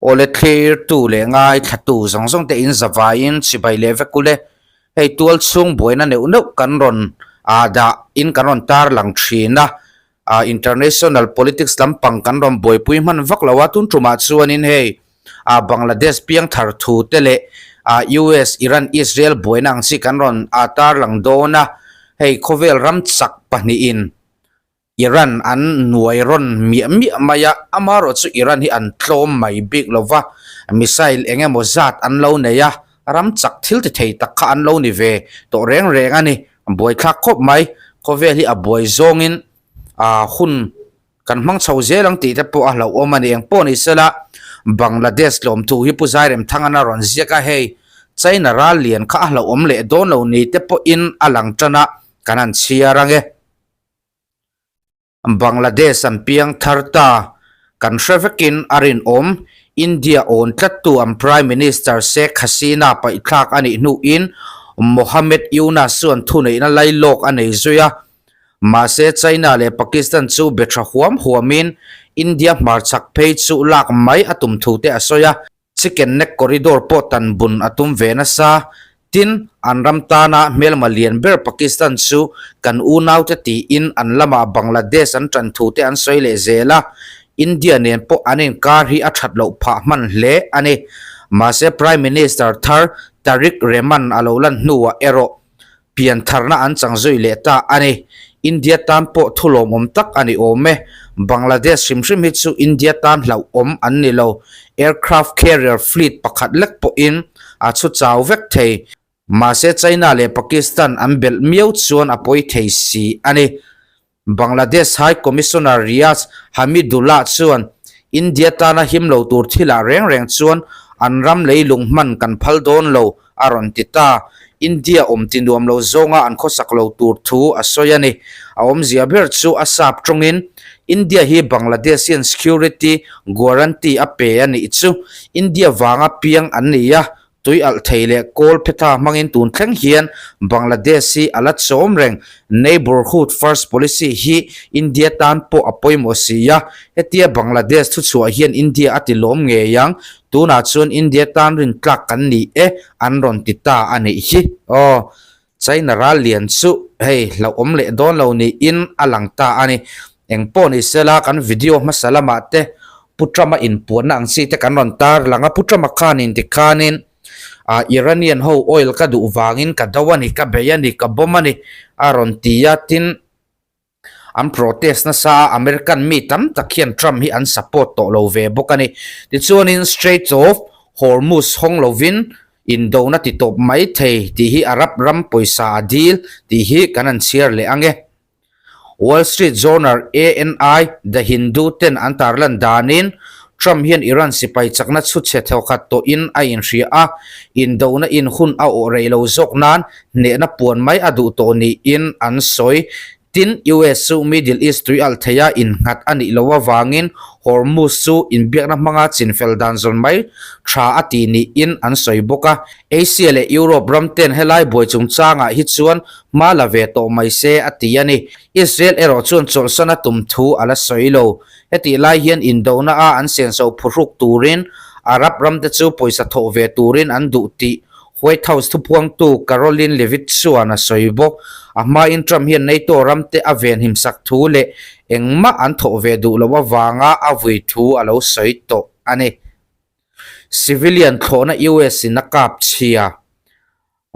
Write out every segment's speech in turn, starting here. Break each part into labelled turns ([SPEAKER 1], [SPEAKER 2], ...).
[SPEAKER 1] Awle thlirtu leh ngaithlatu zawng zawng te in zavaiin chibai leh vek ule. Hei tual chhung buaina neuh neuh kan rawn ah dah in kan rawn tar lang thin a, ah international politics lampang kan rawn buaipui hman vak lo a, tun tumah chuanin hei ah Bangladesh piangthar thu te leh ah US Iran Israel buaina ang chi kan rawn ah tar lang dawn a, hei khawvel ram chak pahnihin Iran an nuai rawn miah miah mai a, amaherawh chu Iran hi an tlawm mai bik lo va, missile eng emaw zat an lo nei a, ram chak thil ti thei tak kha an lo ni ve tawh reng reng a ni. Buaithlak khawp mai, khawvel hi a buai zawngin aa hun kan hmang chho zel ang tih te pawh a hlauhawm a ni. Eng pawh ni sela Bangladesh lawmthu hi Pu Zairemthangana rawn ziak a, hei China ral lian kha a hlauhawm leh dawn lo ni te pawhin a lang tan a, kan han chhiar ang e. Bangladesh an piang thar ta. Kan hre vekin a rinawm. India awn tlattu an Prime Minister Sheikh Hasina paihthlak a nih hnuin Mohammed Yunus chuan thuneihna lailawk a nei zui a. Mahse China leh Pakistan chu be tha huam huamin India hmarchhak phei chu lak mai a tum thu te a sawi a. Chicken Neck Corridor pawh tan bun a tum ve nasa. Tin, an ram tana hmelma lian ber Pakistan chu kan unaute tiin an lamah Bangladesh an tan thu te an sawi leh zel a, India nen pawh an inkar hi a that loh phah hman hle a ni. Mahse Prime Minister thar Tarique Rehman a lo lan hnuah erawh pian tharna an chang zui leh ta a ni. India tan pawh thu lawmawm tak a ni awm e. Bangladesh hrim hrim hi chu India tan hlauhawm an ni lo. Aircraft carrier fleet pakhat lek pawhin a chhu chau vek thei. Mahse China leh Pakistan an belh miau chuan a pawi thei si a ni. Bangladesh High Commissioner Riaz Hamidullah chuan India tana him lo tur thilah reng reng chuan an ram leilung hman kan phal dawn lo a rawn ti ta. India awm ti nuam lo zawnga an khawsak lo tur thu a sawi a ni. A awmzia ber chu a sap tawngin India hi Bangladesh hian security guarantee a pe a nih chu India vanga piang an ni a, Tui alh thei leh kawl phetha hmangin tun thleng hian Bangladesh hi a la chawm reng. Neighbourhood First Policy hi India tan pawh a pawimawh si a, hetia Bangladesh thuchhuah hian India a ti lawm ngei ang. Tunah chuan India tan rintlak kan ni e, an rawn ti ta a nih hi. Aw, China ral lian chu hei hlauhawm leh dawn lo niin a lang ta a ni. Eng pawh ni sela kan video hmasa lamah te Pu Trump-a inpuanna ang chi te kan rawn tar lang a, Pu Trump-a khanin tikhanin ah Iranian ho oil ka duh vangin ka do a ni, ka bei a ni, ka bomb a ni a rawn ti a, tin an protest nasa a, American mi tam tak hian Trump hi an support tawh lo ve bawk a ni. Tichuanin Strait of Hormuz hawng lovin indona ti tawp mai thei tih hi Arab ram pawisa a dil tih hi kan han chhiar leh ang e. Wall Street Journal, ANI, The Hindu ten an tarlan danin Trump hian Iran sipai chakna chhutchhe thawkhat tawhin a inhria a, indona in hun a awh rei lo zawk nan hnehna puan mai a duh tawh niin an sawi. Tin, US chu Middle East tui alh theia innghat a nih loh avangin Hormuz chu inbiakna hmanga chinfel dan zawn mai tha a ti niin an sawi bawk a. Asia leh Europe ram ten helai buai chungchangah hi chuan hma la ve tawh mai se a ti a ni. Israel erawh chuan chawlhsan a tum thu a la sawi lo. Hetih lai hian indona a an senso phuhruk turin Arab ramte chu pawisa thawh ve turin an duh tih White House thupuangtu Karoline Leavitt chuan a sawi bawk. A hmain Trump hian NATO ramte a venhim sak thu leh engmah an thawh ve duh loh avanga a vui thu a lo sawi tawh a ni. Civilian thlawhna US in a kap chhia.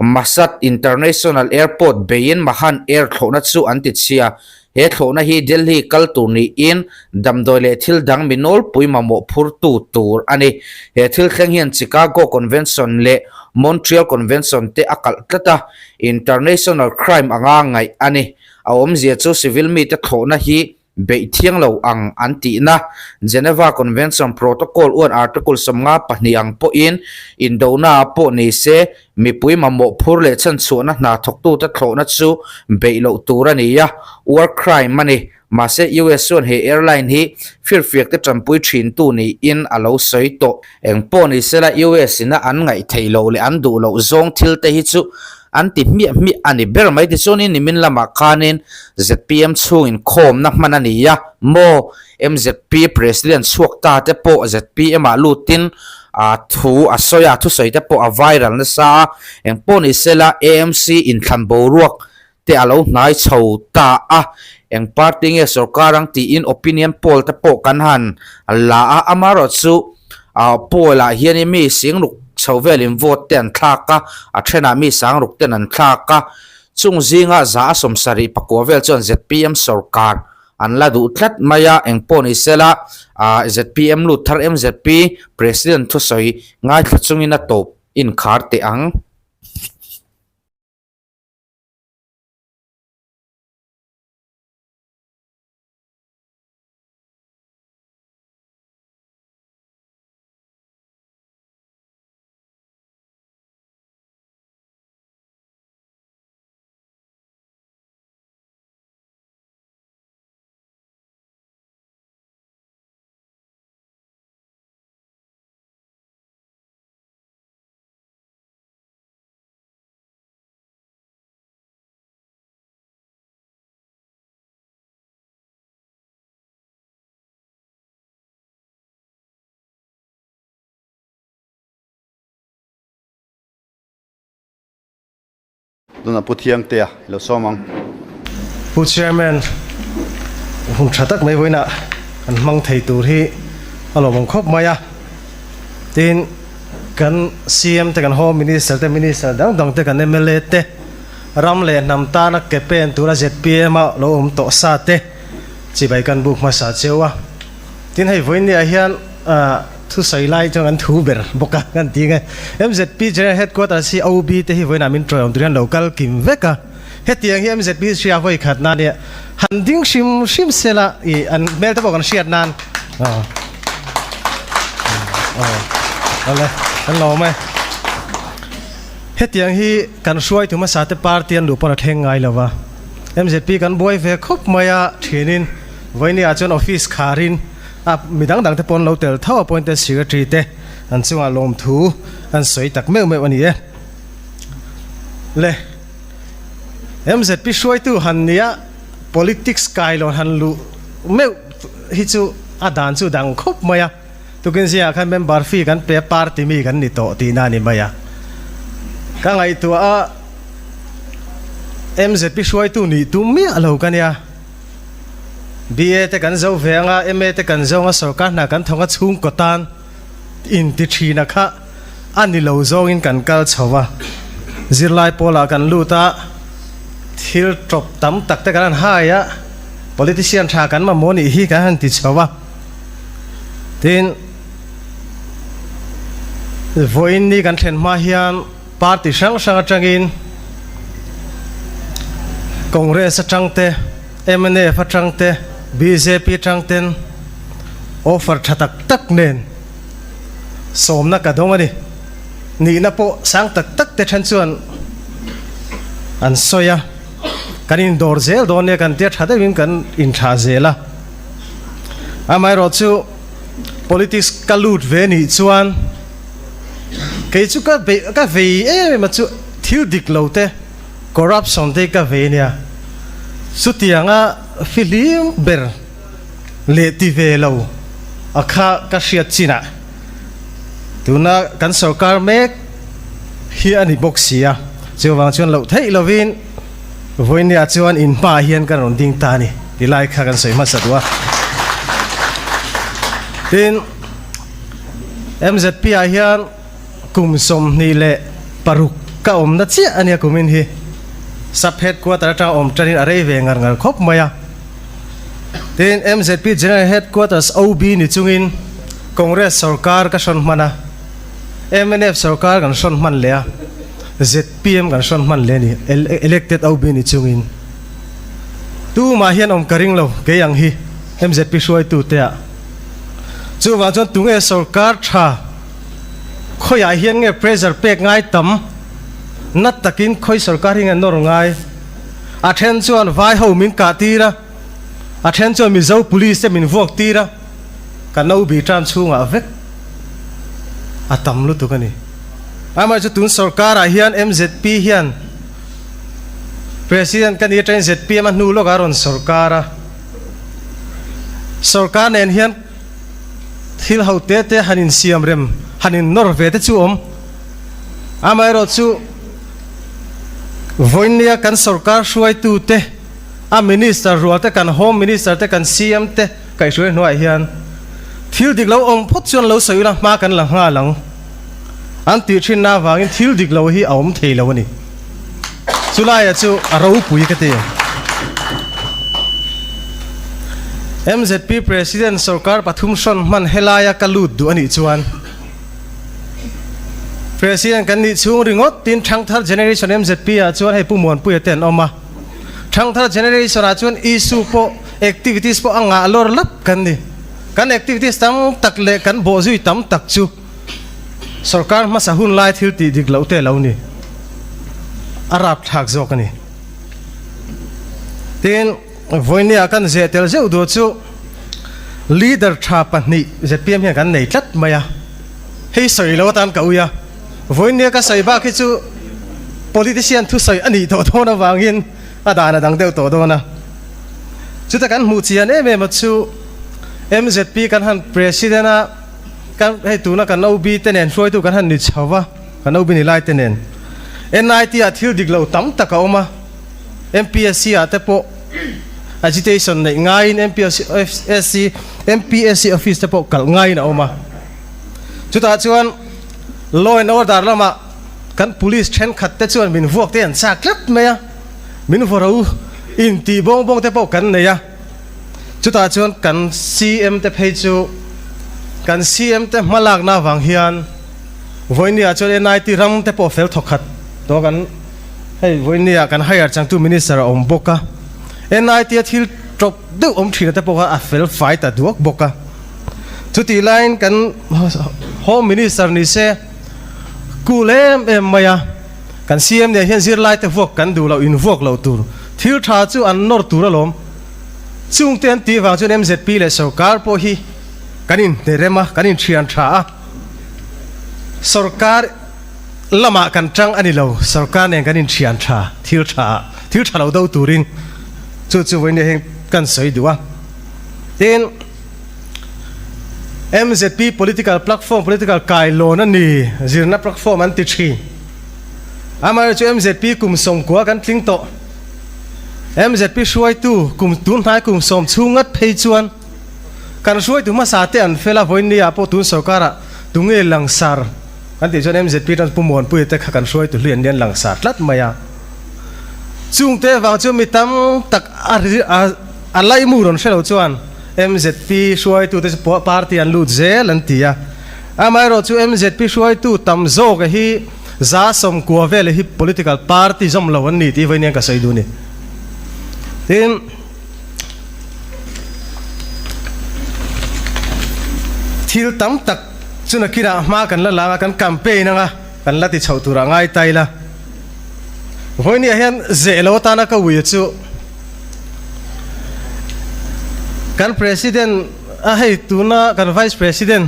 [SPEAKER 1] Mashhad International Airport beiin Mahan Air thlawhna chu an ti chhia. He thlawhna hi Delhi kal tur niin damdawi leh thil dang mi nawlpui mamawh phurtu tur a ni. He thil thleng hian Chicago Convention leh Montreal Convention te a kalh tlat a, international crime anga ngaih a ni. A awmzia chu civil mite thlawhna hi beih thiang lo ang an tihna. Geneva Convention Protocol uan Article 52 ang pawhin indona pawh ni se mipui mamawh phur leh chhanchhuahna hna thawktute thlawhna chu beih loh tur a ni a, war crime a ni. Mahse US chuan he airline hi firfiakte tanpui thintu niin a lo sawi tawh. Eng pawh ni sela US ina an ngaih theih loh leh an duh loh zawng thil te hi chu an ti hmiah hmiah a ni ber mai. Tichuanin nimin lamah khanin zpm chhung inkhawmna hman a ni a maw? Mzp President chhuak ta te pawh zpm ah lutin a thu a sawi a, thusawi te pawh a viral nasa a, engpawh ni sela AMC inthlan boruak te a lo hnai chho ta a, eng party nge sorkar ang tiin opinion poll te pawh kan han la a, amaherawhchu poll ah hianin mi singruk chho velin vote te an thlak a, a thenah mi sangruk ten an thlak a, chung zinga za a 70 pakua vel chuan zpm sorkar an la duh tlat mai a, engpawh ni sela zpm lut thar mzp president thusawi ngaithla chungin a tawp inkhar teh ang.
[SPEAKER 2] Tunah Pu Thiangtea i lo sawm ang.
[SPEAKER 3] Pu Chairman, hun tha tak mai vawiinah kan hmang thei tur hi a lawmawm khawp mai a. Tin, kan CM te, kan Home Minister te, Minister dang dang te, kan mla te, ram leh hnam tana ke pen tura zpm a lo awm tawh sa te chibai kan buk hmasa cheu a. Tin, hei vawiinniah hian thusawi lai chuan kan thu ber bawk a kan ti nge. Mzp General Headquarters hi OB te hi vawiinah min tawiawm tur hian lo kal kim vek a. Hetiang hi mzp hria vawi khat nan nia han ding hrim hrim sela ih an hmel te pawh kan hriat nan aw aw awle kan lawm e. Hetiang hi kan hruaitu hmasa te party an luh pawn a thleng ngai lo va. Mzp kan buai ve khawp mai a thinin vawinia chuan office kharin a mi dang dang te pawn lo tel tho appointed secretary te an chungah lawmthu an sawi tak meuh meuh a ni e. Le. MZP hruaitu han nia politics kailawn han luh meuh hi chu a dan chu dang khawp mai a, tukin zingah khan member fee kan pe a party mi kan ni tawh tihna a ni mai a. Ka ngaihtuah a MZP hruaitu nih tum miah lo ka nia. BA te kan zo ve anga MA te kan zo anga sorkar hna kan thawng a chhungkaw tan inti thina kha a ni lo zawngin kan kal chho a, zirlai pawlah kan lut a, thil tawp tam tak te kan han hai a, politician tha kan mamawh nih hi kan han ti chho a, tin vawiin ni kan thlen hma hian party hrang hrang atangin Congress atang te, mnf atang te, bjp atang ten offer tha tak tak nen Sawmna ka dawng a ni. Nihna pawh sang tak tak te then chuan an sawi a, kan indawr zel dawn nia kan tia tha deuhin kan inthlah zel a. Amaherawh chu politics ka lut ve nih chuan kei chu ka beih ka vei em em a chu thil dik lo te corruption te hi ka vei nia. Chutianga fihlim ber. leh ti ve lo a kha ka hriat chinah tuna kan sorkar mek hi a ni bawk si a, chuvang chuan loh theih lovin vawinia chuan in hmaah hian kan rawn ding ta a ni ti lai kha kan sawi hmasa duh a. Tin, MZP ah hian kum 26 ka awmna chiah a nia kumin hi sub headquarter atanga awm tanin a rei ve ngar ngar khawp mai a. Tin, MZP General Headquarters OB ni chungin Congress sorkar ka hrawn hman a, mnf sorkar kan hrawn hman leh a, zpm kan hrawn hman leh a ni, elected OB ni chungin. Tumah hian awm ka ring lo kei ang hi MZP hruaitute ah. Chuvang chuan tunge sorkar tha khawiah hian nge pressure pek ngai tam na takin khawi sorkar hi nge nawr ngai? A then chuan vai ho min kah tir a, a then chuan Mizo police te min vuak tir a, ka no bi tan chhungah vek a tam lutuk a ni. Amaherawhchu tun sorkarah hian MZP hian. President ka ni atangin zpm a hnu lawkah a rawn sawrkar a. Sawrkar nen hian thil ho te te han insiam rem, han innawr ve te chu awm. Amaherawhchu vawinia kan sawrkar hruaitute, a Minister rual te, kan Home Minister te, kan CM te kaihhruai hnuaiah hian thil dik lo awm phawt chuan lo sawi ula hma kan la nghal ang an tih thinna avangin thil dik lo hi a awm thei lo a ni. Chulaia chu a ropui ka ti. MZP President sorkar pathum hrawn hman helaia ka lut duh a nih chuan President kan nih chhung ringawt tin Thangthar Generation MZP ah chuan hei Pu Muanpuia te an awm a. Thangthar Generation ah chuan issue pawh activities pawh a ngah lawr lap kan ni. Kan activities tam tak leh kan bawhzui tam tak chu Sorkar hmasa hun lai thil tih dik loh te lo ni. A rapthlak zawk a ni. Tin, vawinia kan zeh tel zeuh duh chu leader tha pahnih zpm hian kan nei tlat mai a. Hei sawi lo atan ka ui a. Vawinia ka sawi bak hi chu politician thusawi a nih tawh dawn avangin a dan a dang deuh tawh dawn a. Chuta kan hmuh chian em em a chu mzp kan han president a, Kan hei tuna kan OB te nen hruaitu kan han ni chho va, kan OB ni lai te nen. NIT ah thil dik lo tam tak a awm a, MPSC ah te pawh agitation neih ngaiin MPSC MPSC office te pawh kalh ngaiin a awm a. Chutah chuan law and order lamah kan police thenkhat te chuan min vuak te an chak tlat mai a, min vaw ro intih bawng bawng te pawh kan nei a. Chutah chuan kan CM te phei chu kan CM te hmalakna avang hian vawinia chuan NIT ram te pawh fel thawkhat tawh kan hei vawinia kan hire changtu minister a awm bawk a, NIT a thil tawp deuh awm thina te pawh kha a fel fai ta duak bawk a. Chutih laiin kan Home Minister ni se cool em em mai a, kan CM nen hian zirlai te vuak kan duh loh invuak loh tur thil tha chu an nawr tur alawm. Chungte an tih vang chuan MZP leh sorkar pawh hi kan inhnerem a, kan inthian tha a, sorkar lamah kan tang a ni lo, sorkar nen kan inthian tha, thil tha ah, thil tha lo do turin chu chu vawiin heng kan sawi duh a. Tin, MZP political platform, political kailawn a ni, zirna platform an ti thin. Amaherawhchu MZP kum sawmkua kan tling tawh. MZP hruaitu kum tun hnai kum sawm chhung ngat phei chuan kan hruaitu hmasa te an fel a, vawiinnia pawh tun sorkarah tunge langsar kan tih chuan MZP tan Pu Muanpuia te kha kan hruaitu hlui an lian langsar tlat mai a. Chungte avang chuan mi tam tak a a laimu rawn hre lo chuan MZP hruaitu te chu party an lut zel an ti a. Amaherawhchu MZP hruaitu tam zawk hi Za sawmkua vel hi political party zawm lo an ni tih vawiin ka sawi duh a ni. Tin, thil tam tak chu nakinah hma kan la lang a, kan campaign anga kan la ti chhoh turah ngai ta ila. Vawiin hian zeh lo atana ka ui chu kan president a hei tuna kan vice president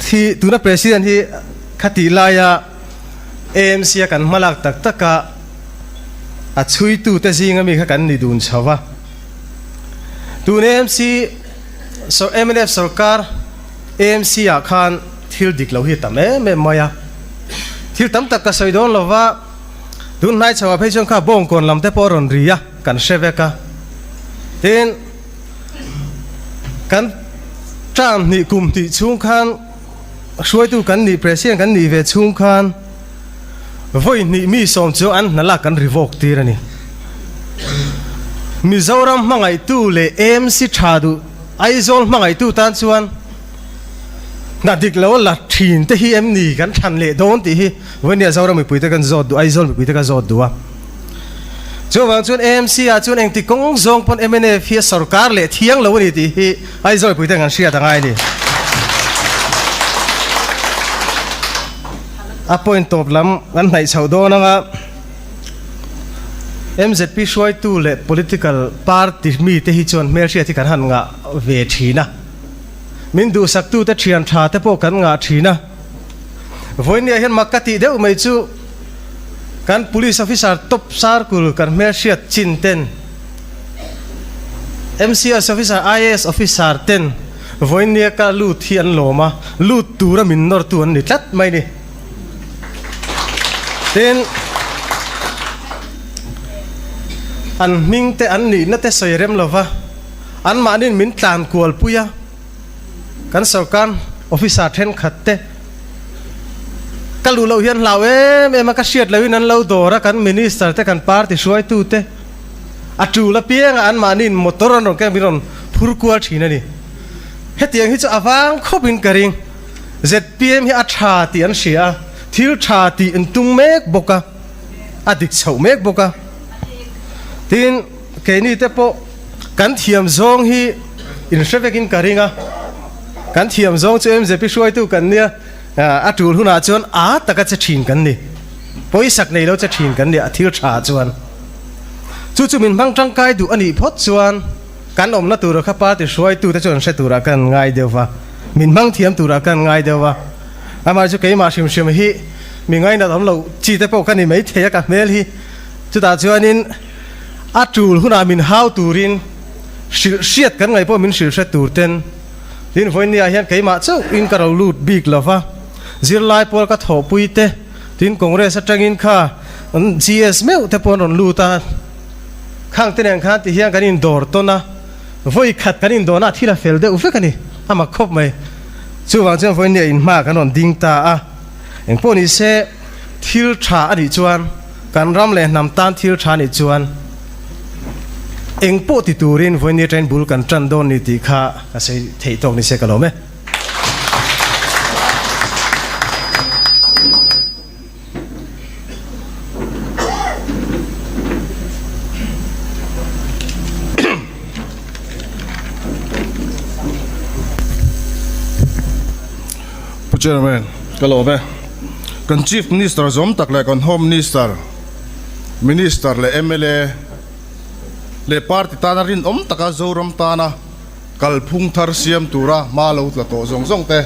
[SPEAKER 3] hi tuna president hi Khatih laia AMC a kan hmalak tak tak a, a chhuitute zinga mi kha kan ni dun chho va. Tun AMC mnf sorkar AMC ah khan thil dik lo hi a tam em em mai a. Thil tam tak ka sawi dawn lo va, tun hnai chho ah phei chuan kha bawngkawn lam te pawh a rawn ri a, kan hre vek a. Tin, kan term hnih kum hnih chhung khan, Hruaitu kan nih President kan nih ve chhung khan vawi hnih mi sawm chu an hna lak kan revoke tir a ni. Mizoram hmangaihtu leh AMC tha duh Aizawl hmangaihtu tan chuan hna dik lo la thin te hi em ni kan thlan leh dawn tih hi vawinia Zoram mipuite kan zawt duh Aizawl mipuite ka zawt duh a. Chuvang chuan AMC ah chuan engti kawng zawng pawn mnf hi a sorkar leh thiang lo a ni tih hi Aizawl puite kan hriat a ngai a ni. A point tawp lam kan hnaih chhoh dawn anga MZP hruaitu leh political party mite hi chuan hmelhriat hi kan han ngah ve thin a. Min duhsaktute thian tha te pawh kan ngah thin a. Vawinia hian mak ka tih deuh mai chu. Kan Police Officer top circle kan hmelhriat chin ten, MCS Officer, IAS Officer ten vawinia ka lut hi an lawm a, lut tura min nawrtu an ni tlat mai ni. Tin, an hming te an nihna te sawi rem lova, anmahniin min tlan kual pui a, kan sorkar officer thenkhat te ka luh loh hian hlau em em a, ka hriat lohin an lo dawr a, kan minister te kan party hruaitu te a tul apianga anmahniin motor an rawn keng min rawn phur kual thin a ni. Hetiang hi chu a vang khawpin ka ring. Zpm hi a tha tih an hria a, thil tha tih an tum mek bawk a, a dik chhoh mek bawk a. Tin, keini te pawh kan thiam zawng hi in hre vekin ka ring a, kan thiam zawng chu MZP hruaitu kan nia, a tul hunah chuan a taka che thin kan ni, pawisak nei lo che thin kan ni a thil tha chuan. Chu chu min hmang tangkai duh a nih phawt chuan kan awmna tura kha party hruaitute chuan hre turah kan ngai deuh va, min hmang thiam turah kan ngai deuh va. Amah chu keimah hrim hrim hi mi ngainat awm loh chi te pawh ka ni maithei a ka hmel hi. Chutah chuanin a tul hunah min hau turin hrilh hriat kan ngaih pawh min hrilh hre tur ten tin vawinia hian keimah chauhin ka ro lut bik lo va, zirlai pawl ka thawhpui te tin Congress atangin kha GS meuh te pawh an rawn lut a. Khang te nen khan ti hian kan indawr tawn a, vawi khat kan indawrna a thil a fel deuh vek a ni, a mak khawp mai. Chuvang chuan vawiin nia inhma kan rawn ding ta a, engpawh ni se thil tha a nih chuan kan ram leh hnam tan thil tha a nih chuan engpawh ti turin vawiin nia train bul kan tan dawn ni tih kha ka sawi theih tawk ni se ka lawm e.
[SPEAKER 4] Pu Chairman, ka lawm e. Kan Chief Minister zawm tak leh kan Home Minister, Minister leh mla leh party tana rinawm taka Zoram tana kalphung thar siam tura hma lo tla tawh zawng zawng te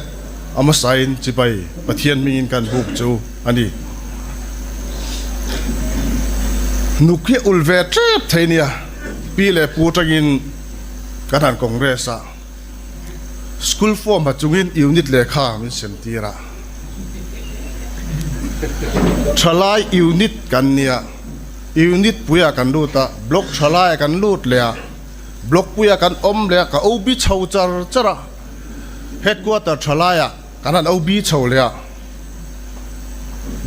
[SPEAKER 4] a hmasain chibai Pathian hmingin kan buk chu a ni. Nuk hi ul ve tep thei nia, pi leh pu atangin kan han Congress a, school form ha chungin unit lehkha min sem tir a, thalai unit kan nia, unit puiah kan lut a, block thalaiah kan lut leh a, block puiah kan awm leh a, ka OB chho char char a, headquarter thalaiah kan han OB chho leh a.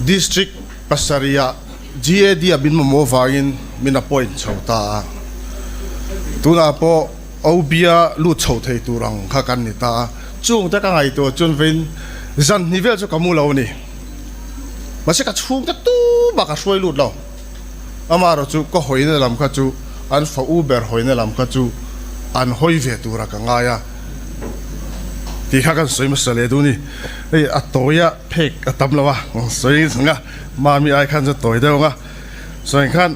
[SPEAKER 4] District pasarihah GAD a min mamawh vangin min appoint chho ta a, tunah pawh OB-a lut chho thei tur ang kha kan ni ta a, chungte ka ngaihtuah chuan vawiin zan hnih vel chu ka mu lo a ni. Mahse ka chhungte tumah ka hruai lut lo, amaherawh chu ka hawina lam kha chu an fa u ber hawina lam kha chu an hawi ve turah ka ngai a tih kha kan sawi hmasa leh duh a ni. Hei a tawi a phek a tam lo a sawi ang a mami ai khan chu tawi deuh ang a sawi ang khan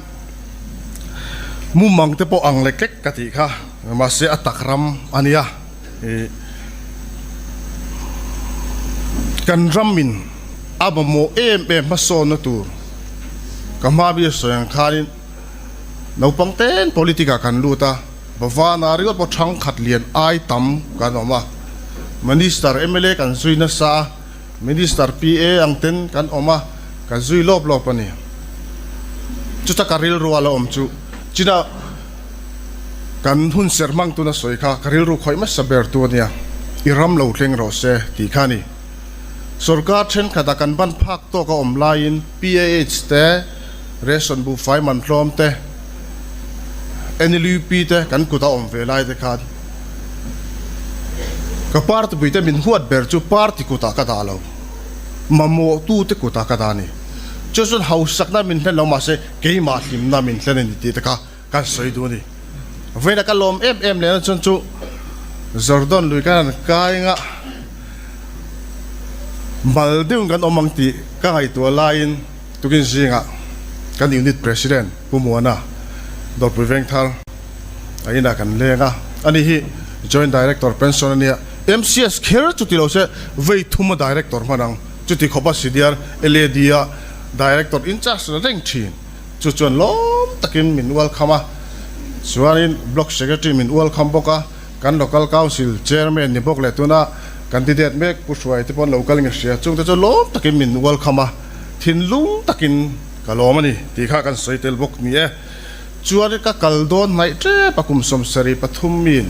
[SPEAKER 4] mumang te pawh ang lek lek ka tih kha mahse a tak ram a nia ih kan ram in a mamawh em em hmasawnna tur ka hma mi sawi ang khanin naupang ten politic ah kan lut a. Bhavana ringawt pawh thangkhat lian ai tam kan awm a, Minister mla kan zui nasa a, Minister PA ang ten kan awm a, kan zui lawp lawp a ni. Chuta ka rilru a la awm chu china kan hun ser hmang tuna sawi kha ka rilru khawih hmasa ber tu a nia, i ram lo thleng rawh se tih kha a ni. Sorkar thenkhatah kan ban phak tawk a awm laiin PAH te, Ration buhfai man tlawm te, NLUP te kan kut a awm ve lai te khan ka party pui te min huat ber chu party kutah ka dah lo, mamawh tu te kutah ka dah a ni. Chu chuan hausakna min hlen lo mahse keimah hlimna min hlen a ni tih te kha kan sawi duh a ni. Vawiin a ka lawm em em lehna chuan chu Jordan lui kan han kai nga mal deuhin kan awm ang tih ka ngaihtuah laiin, Tukin zingah kan Unit President Pu Muana Dawrpui Vengthar a inah kan leng a, ani hi Joint Director Pension a nia, MCS kher chu ti lo se vei thum a Director hman ang, chuti khawpa Senior LAD a. Director in charge la reng thin. Chu chuan lawm takin min ualkham a, chuanin Block Secretary min ualkham bawk a, kan Local Council Chairman ni bawk leh tuna candidate mek Pu Hruai te pawh an lo kal nge hria, chungte chu lawm takin min ualkham a, thinlung takin ka lawm a ni tih kha kan sawi tel bawk ni e. Chuanin ka kal dawn hnaih tep a kum 73 min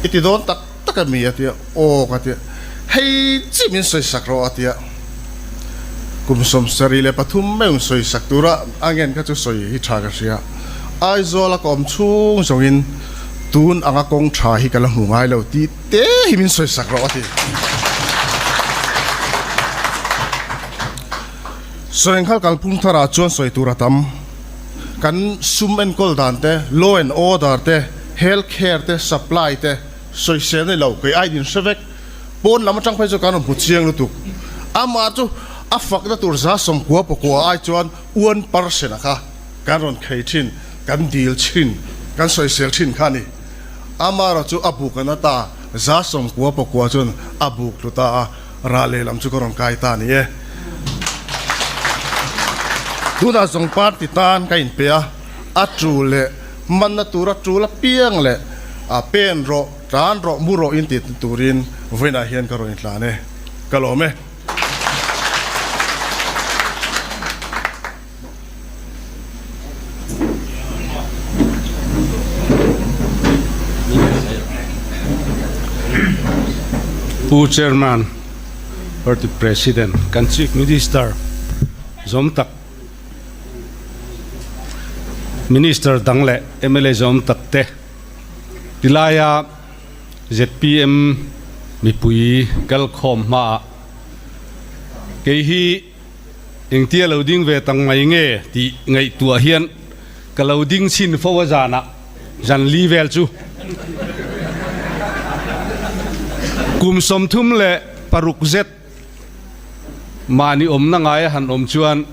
[SPEAKER 4] i ti dawn tak tak a mi a tia, aw ka tia, hei chi min sawi sak rawh a tia, kum 73 meuh sawi sak tura a ngen kha chu sawi hi tha ka hria, Aizawl a ka awm chhung zawngin tun anga kawng tha hi ka la hmu ngai lo tih te hi min sawi sak rawh a ti. Sawienghal kalphung tharah chuan sawi tur a tam. Kan sum enkawl dan te, law and order te, health care te, supply te sawisel ni lo, kei aidin hre vek. Pawn lam atang phei chu kan rawn hmu chiang lutuk. Amah chu a fakna tur 99% ai chuan 1% a kha kan rawn khei thin, kan dil thin, kan sawisel thin kha a ni. Amaherawh chu a buk a na ta, 99% chuan a buk tlu ta a. Rah lehlam chu ka rawn kai ta a ni e. Tunah zawng party tan ka inpe a, a tul leh hmanna tura tul apiang leh a pen rawh, tlan rawh, mu rawh in tih turin vawiinah hian ka rawn intlan e. Ka lawm e.
[SPEAKER 5] Pu Chairman, Party President, kan Chief Minister zawm tak, Minister dang leh mla zawm tak te tilaia zpm mipui kalkhawm hmaah kei hi Engtia lo ding ve tang mai nge tih ngaihtuah hian ka lo ding chhin fo a zanah zan li vel chu kum 36 zet mahni awmna ngaia han awm chuan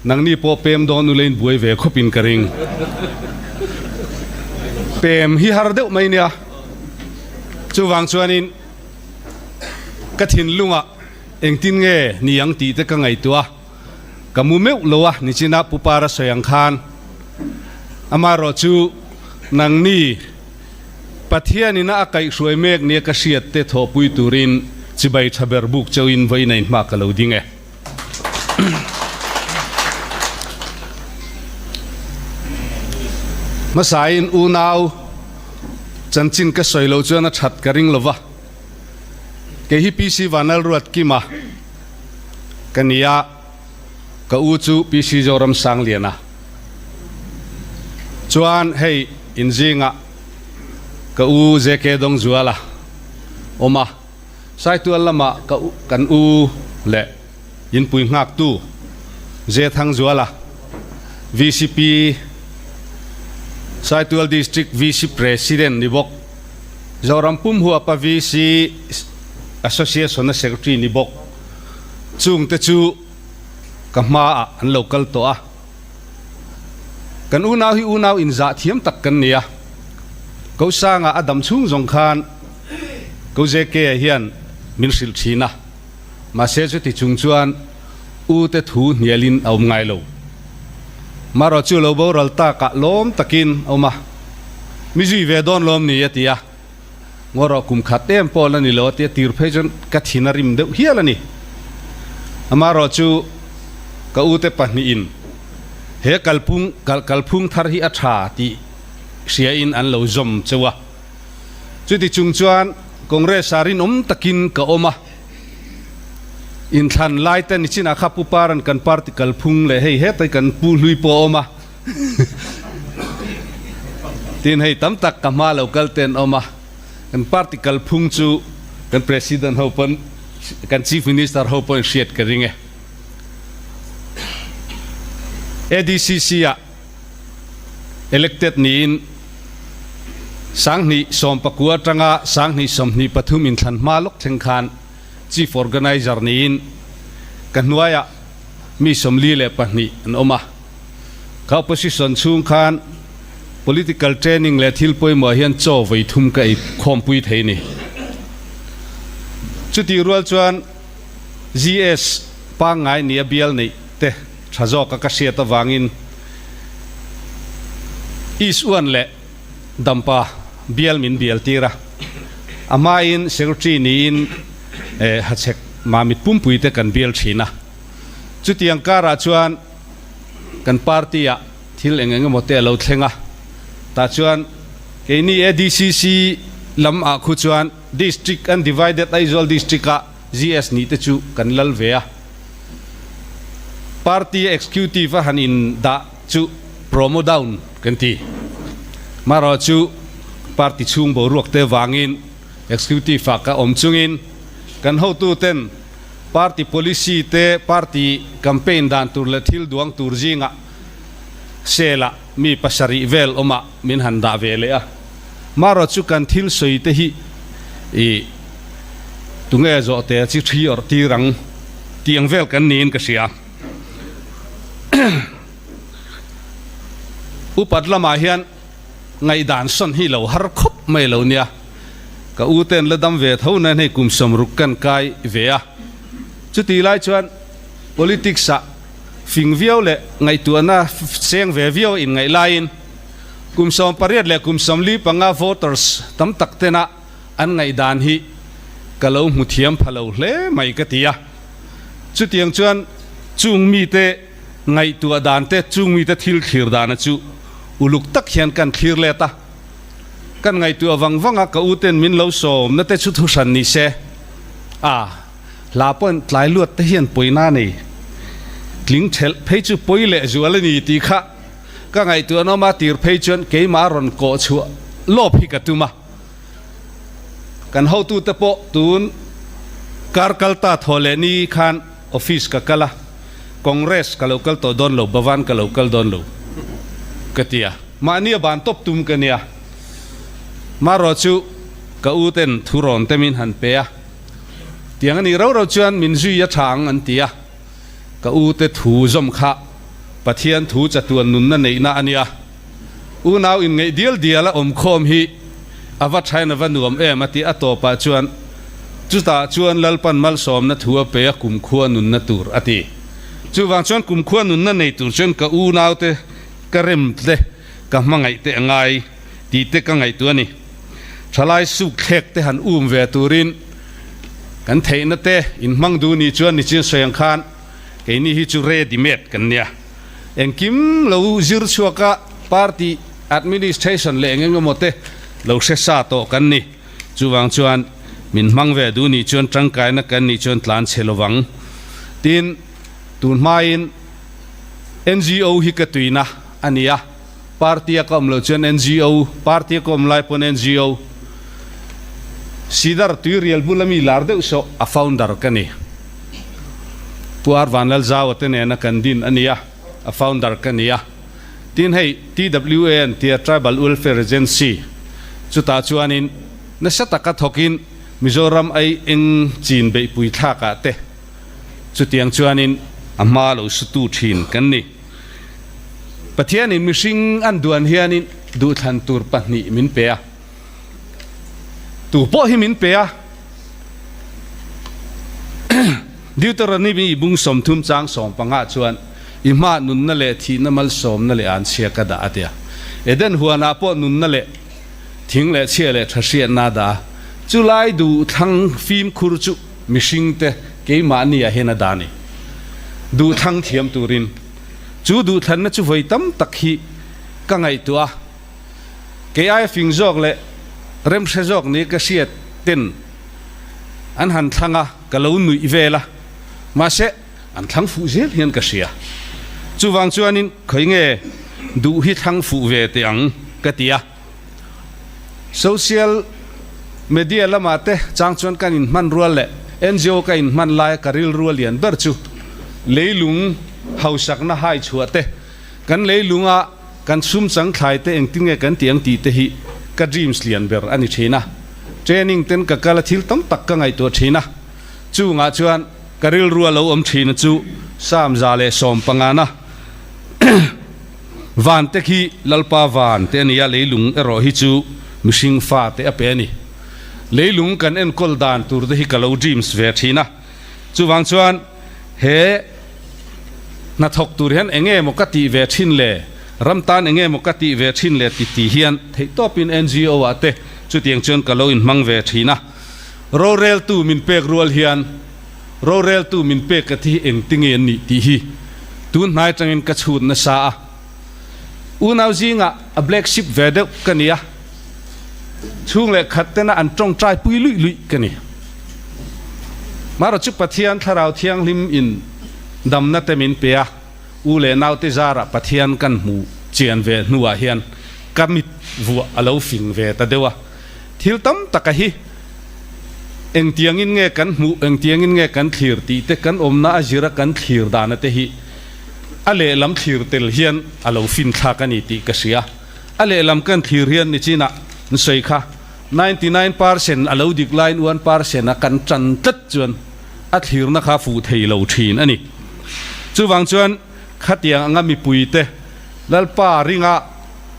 [SPEAKER 5] nangni pawh pem dawn ula in buai ve khawpin ka ring. Pem hi har deuh mai nia. Chuvang chuanin ka thinlungah Engtin nge ni ang tih te ka ngaihtuah a, ka mu meuh lo a, nichina Pu Para sawi ang khan. Amaherawh chu nangni Pathianina a kaihhruai mek nia ka hriat te thawhpui turin chibai tha ber buk chauhin vawiin a inhma ka lo ding e. Hmasain unau chanchin ka sawi loh chuan a that ka ring lova. Kei hi PC Vanlalruat Kima ka ni a, ka u chu PC Zoram Sangliana. Chuan hei inzingah ka u JK Dawngzuala awm a, Saitual lamah ka u kan u leh inpui nghaktu J Thangzuala, VCP Saitual District VC President ni bawk. Zoram pum huapa VC Association-a Secretary ni bawk chungte chu ka hmaah an lo kal tawh a. Kan unau hi unau inzah thiam tak kan ni a. Kosanga a dam chhung zawng khan Ko JK-a hian min hrilh thin a. Mahse chuti chung chuan u te thu hnialin a awm ngai lo. Marawh chu lo boral takah lawm takin a awm a, Mi zui ve dawn lawm ni a ti a, Ngawrawh kum khat em pawh la ni lo a ti a, tir phei chuan ka thin a rim deuh hial a ni. Amarawh chu ka u te pahnihin he kalphung kalphung thar hi a tha tih hriain an lo zawm cheu a. Chuti chung chuan Congress ah rinawm takin ka awm a, inthlan lai te nichinah kha Pu Paran kan party kalphung leh hei hetai kan Pu Hlui pawh a awm a, tin hei tam tak ka hma lo kal te an awm a, kan party kalphung chu kan President ho pawn kan Chief Minister ho pawhin hriat ka ring e. ADCC ah Elected niin 2019 atanga 2023 inthlan hma lawk thleng khan Chief Organizer niin ka hnuaiah mi 42 an awm a. Ka opposition chhung khan political training leh thil pawimawh hian chaw vawi thum ka ei khawmpui thei ni. Chutih rual chuan GS pangngai nia bial neih te. tha zawka ka hriat avangin East Uan leh Dampa bial min bial tir a, a hmain Secretary niin Hachhek Mamit pumpui te kan bial thin a. Chutiang karah chuan kan party ah thil eng eng emaw te a lo thleng a, tah chuan keini ADCC lam ah khu chuan District Undivided Aizawl District ah GS nih te chu kan lal ve a. Party Executive a han in dah chu promo down kan ti. Marawh chu party chhung boruak te vangin Executive ah ka awm chungin kan hotu ten party policy te party campaign dan tur leh thil duang tur zingah sel ah mi pasarih vel awmah min han dah ve leh a. Marawh chu kan thil sawi te hi i tunge zawh te chi thi awrh tir ang tih ang vel kan niin ka hria. Upat lamah hian ngaihdan sawn hi lo har khawp mai lo nia. Ka u ten la dam ve tho nan hei kum 60 kan kai ve a. Chutih lai chuan politics ah fing viau leh ngaihtuahna seng ve viau a inngaih laiin kum 18 leh kum 45 voters tam tak tena an ngaihdan hi ka lo hmu thiam pha lo hle mai ka ti a. Chutiang chuan chung mite ngaihtuah dan te, chung mite thil thlir dana chu uluk tak hian kan thlir let a. Kan ngaihtuah vang vang a, ka u ten min lo sawm na te chu thu hran ni se. A, hla pawhin tlai luat te hian pawina nei tling thelh phei chu pawi leh zual a ni tih kha ka ngaihtuah nawm a, tir phei chuan keimah rawn kawh chhuah lawp hi ka tum a. Kan hotute pawh tun kar kal ta thaw leh ni khan office ka kal a, Congress ka lo kal tawh dawn lo, Bhavan ka lo kal dawn lo ka ti a, mahni a ban tawp tum ka nia. Marawh chu ka u ten thu rawn te min han pe a, tiang a nih rau rau chuan min zui a tha ang an ti a, ka u te thu zawm kha Pathian thu chatuan nunna neihna a nia. Unau inngeih dial dial a awmkhawm hi a va thain a va nuam em a ti a tawpah chuan chutah chuan Lalpan malsawmna thu a pe a kumkhua nunna tur a ti. Chuvang chuan kumkhua nunna nei tur chuan ka unaute ka rem te ka hmangaih te a ngai tih te ka ngaihtuah a ni. Thalai suk thlek te han um ve turin kan theihna te inhmang duh ni chuan nichin sawi ang khan keini hi chu ready made kan nia. Engkim lo zir chhuak a, party administration leh eng eng emaw te lo hre sa tawh kan ni. Chuvang chuan min hmang ve duh nih chuan tangkaina kan nih chuan tlan chhe lovang. Tin, tun hmain NGO hi ka tuina a ni a, party a ka awm loh chuan NGO, party a ka awm lai pawn NGO, Sidar Tuirial bula mi lar deuh sawh a founder ka ni. Pu Ar Vanlalzaua te nena kan din a nia, a founder ka nia. Tin hei TWA an tia Tribal Welfare Agency chutah chuanin nasa taka thawkin Mizoram ai eng chin beihpui thlakah te chutiang chuanin a hma lo sutu thin kan ni. Pathianin mihring an duan hianin duhthlan tur pahnih min pe a. Tu pawh hi min pe a. Deuteronomy bung 30 chang 15 chuan i hma nunna leh thihna malsawmna leh an chhia ka dah a ti a. Eden huanah pawh nunna leh thing leh chhia leh tha hriatna a dah a. Chulai duhthlang fimkhur chu mihringte keimahni ah hian a dah a ni. Duhthlang thiam turin chu duhthlanna chu vawi tam tak hi ka ngaihtuah a. Kei aia fing zawk leh remhre zawk ni ka hriat ten an han thlang a, ka lo nuih vel a, mahse an thlang fuh zel hian ka hria. Chuvang chuanin khawi nge duh hi thlang fuh ve teh ang ka ti a. Social media lamah te chang chuan kan inhman rual leh NGO ka inhman laia ka rilru a lian ber chu leilung hausakna hai chhuah te, kan leilunga Kan sum chang thlai te engtin nge kan tih ang tih te hi ka dreams lian ber a ni thin a. Training ten ka kal a thil tam tak ka ngaihtuah thin a. Chungah chuan ka rilru a lo awm thin a chu Psalm 115 na van te khi Lalpa van te a ni a, leilung erawh hi chu mihring fa te a pe a ni. Leilung kan enkawl dan tur te hi ka lo dreams ve thin a. Chuvang chuan he. Hnathawk tur hian enge maw ka tih ve thin le, ram tan enge maw ka tih ve thin le ti ti hian theihtawpin NGO ah te chutiang chuan ka lo inhmang ve thin a. Roreltu min pek rual hian roreltu min pek ka thi hi engtinge an nih tih hi tun hnai atangin ka chhut nasa a. Unau zingah a black sheep ve deuh ka ni a, chhung leh khat tena an tawngtai pui luih luih ka ni. Marawh chu Pathian Thlarau Thianghlim in damna te min pe a, u leh naute zarah Pathian kan hmu chian ve hnuah hian ka mit vuah a lo fing ve ta deuh a. Thil tam taka hi engtiangin nge kan hmuh, engtiangin nge kan thlir tih te kan awmna a zira kan thlir dana te hi a lehlam thlir tel hian a lo finthlak a ni tih ka hria. A lehlam kan thlir hian nichinah an sawi kha 99% a lo dik laiin 1% a kan tan tlat chuan a thlirna kha fuh thei lo thin a ni. Chuvang chuan khatiang anga mipuite Lalpa ringa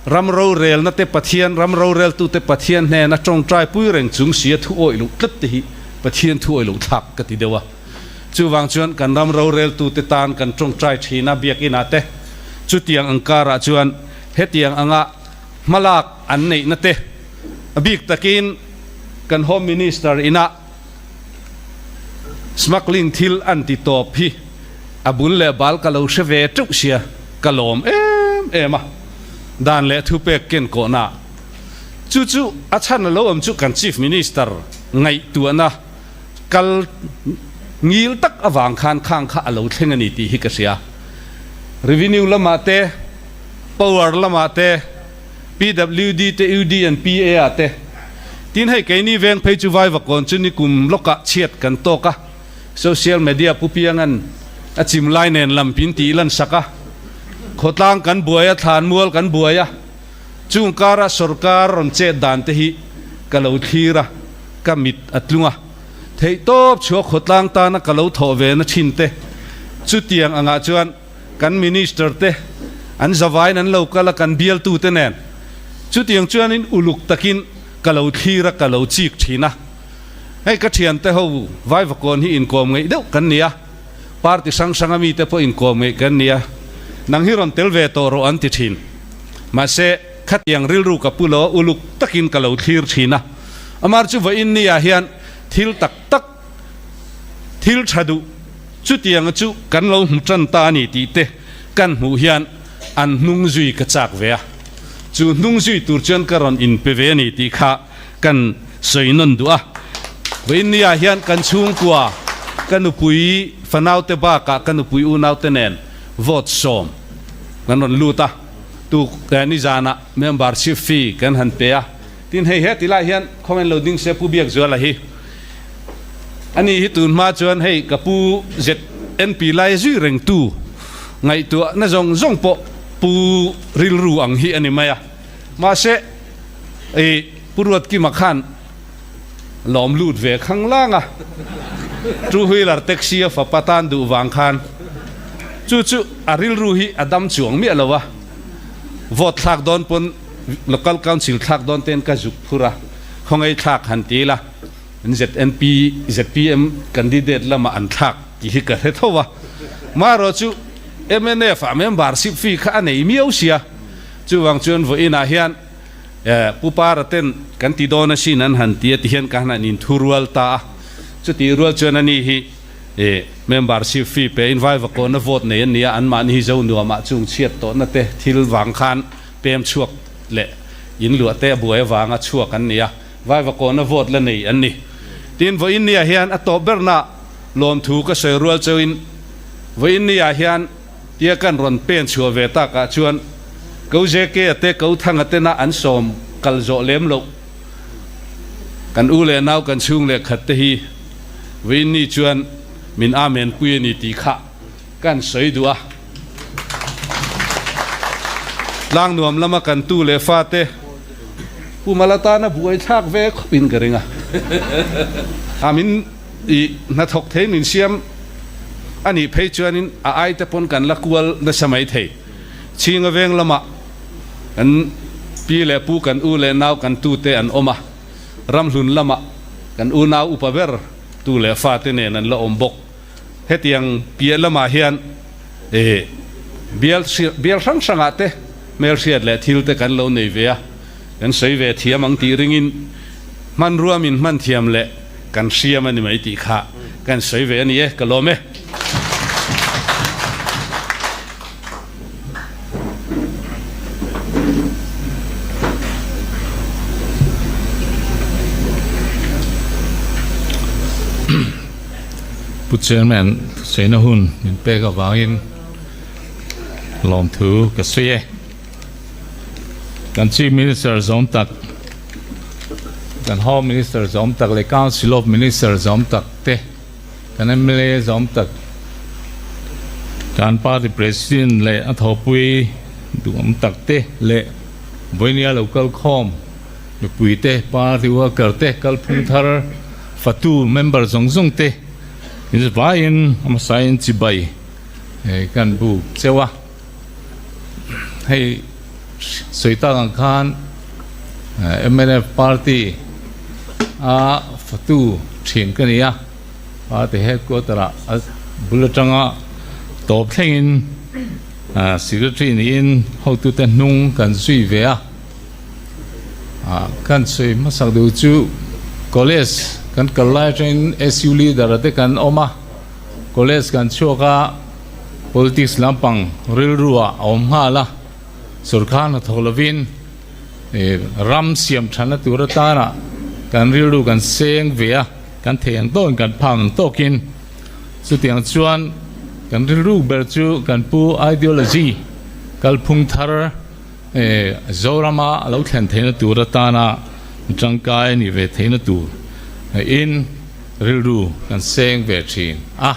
[SPEAKER 5] ram rorelna te Pathian, ram roreltute Pathian hnena tawngtai pui reng chung sia thu awih loh tlat te hi Pathian thu awih loh thlak ka ti deuh a. Chuvang chuan kan ram roreltute tan kan tawngtai thin a biakinah te chutiang ang karah chuan hetiang anga hmalak an neihna te a bik takin kan Home Minister ina Smuggling thil an ti tawp hi a bul leh bal ka lo hre ve teuh sia, ka lawm em em a, dan leh thupek ken kawhna chu chu a chhan a lo awm chu kan Chief Minister ngaihtuahna kal ngil tak avang khan khang kha a lo thleng a ni tih hi ka hria. Revenue lamah te, Power lamah te, PWD te UD and PA ah te. Tin hei keini veng phei chu Vaivakawn chu nikum lawkah chhiat kan tawk a, social media pu piangan a chim lai nen lam pin tih lan sak a, khawtlang kan buai a, thlanmual kan buai a, chung kara sorkar rawn chet dan te hi ka lo thlir a, ka mit a tlung a, theihtawp chhuak khawtlang tana ka lo thawh ve na thin te chutiang angah chuan Kan Minister te an zavaiin an lo kal a, kan bialtu te nen. Chutiang chuanin uluk takin ka lo thlir a, ka lo chik thin a. Hei ka thiante ho Vaivakawn hi inkawm ngeih deuh kan ni a, party hrang hranga mite pawh inkawm ngeih kan ni a, nang hi rawn tel ve tawh rawh an ti thin. Mahse, khatiang rilru ka pu lo a, uluk takin ka lo thlir thin a. Amar chu vawiin ni ah hian thil tak tak Thil tha duh chutianga chu kan lo hmu tan ta a ni tih te kan hmuh hian an hnung zui ka chak ve a, chu hnung zui tur chuan ka rawn inpe ve a ni tih kha kan sawi nawn duh a. Vawiinniah hian kan chhungkua, ka nupui fanaute bakah ka nupui unaute nen vote sawm kan rawn lut a, tuk nizanah membership fee kan han pe a. Tin hei he ti lai hian khawngain lo ding se Pu Biakzuala hi a ni hi tun hma chuan hei ka pu ZNP lai zui reng tu ngaihtuah na zawng zawng pawh pu rilru ang hi a ni mai a mahse i Pu Ruatkima khan lawm lut ve khang lang a two wheeler taxi a fapa tan duh vang khan chu chu a rilru hi a dam chuang miah lo a vote thlak dawn pawn Local Council thlak dawn ten ka zuk phur a, khawngaih thlak han ti ila ZNP, zpm candidate lamah an thlak tih hi ka hre tho a. Marawh chu mnf ah membership fee kha a nei miau sia, chuvang chuan vawiinah hian Pu Para ten kan ti dawn asin an han ti a ti hian ka han inthurual ta a, chutih rual chuan ani hi Membership fee pe in Vaivakawna vote nei an ni a, anmahni hi zo nuamah chung chhiat tawhna te thil vang khan pem chhuak leh in luah te a buai avanga chhuak an ni a, Vaivakawna vote la nei an ni. Tin, vawiinniah hian a tawp berna lawmthu ka sawi rual chauhin vawiinniah hian tia kan rawn pen chhuah ve takah chuan Ko JK-a te Ko Thanga tena an sawm kal zawh lem loh kan u leh nau kan chhung leh khat te hi vawiinni chuan min amen pui a ni tih kha kan sawi duh a. Tlang nuam lama kan tu leh fate Pu Mala tana buai thlak ve khawp in ka ring a. A min i hnathawk thei min siam a nih phei chuanin a ai te pawn kan la kual nasa mai thei. Chhinga veng lamah kan pi leh pu kan u leh nau kan tu te an awm a, ramhlun lamah kan unau upa ber tu leh fate nen an la awm bawk. Hetiang piah lamah hian. E bial bial hrang hrangah te hmelhriat leh thil te kan lo nei ve a, kan sawi ve thiam ang tih ringin hmanrua min hman thiam leh kan hriam a ni mai tih kha kan sawi ve a ni e, ka lawm e.
[SPEAKER 6] Pu Chairman, thusaina hun min pek avangin lawmthu ka sawi e. Kan Chief Minister zawm tak, kan Home Minister zawm tak leh Council of Minister zawm tak te, kan mla zawm tak, kan party president leh a thawhpui duhawm tak te leh vawinia lo kal khawm mipui te, party worker te, kalphung thar fatu member zawng zawng te vaiin a hmasain chibai kan buk cheu a. Hei sawi tak ang khan mnf party a fatu thin ka ni a, party headquarter ah a bul atanga tawp thlengin secretary niin hotute hnung kan zui ve a, kan sawi hmasak deuh chu college kan kal lai atangin SU leader te kan awm a, college kan chhuak a. Politics lampang rilru ah a awm nghal a, sorkar hnathawk lovin ram siam thanna tur atana kan rilru kan seng ve a, kan thei ang tawkin kan phak ang tawkin chutiang chuan kan rilru ber chu kan pu ideology kalphung thar Zorama a lo thlen theihna tur atana tangkai a nih ve theihna tur in rilru kan seng ve thin a.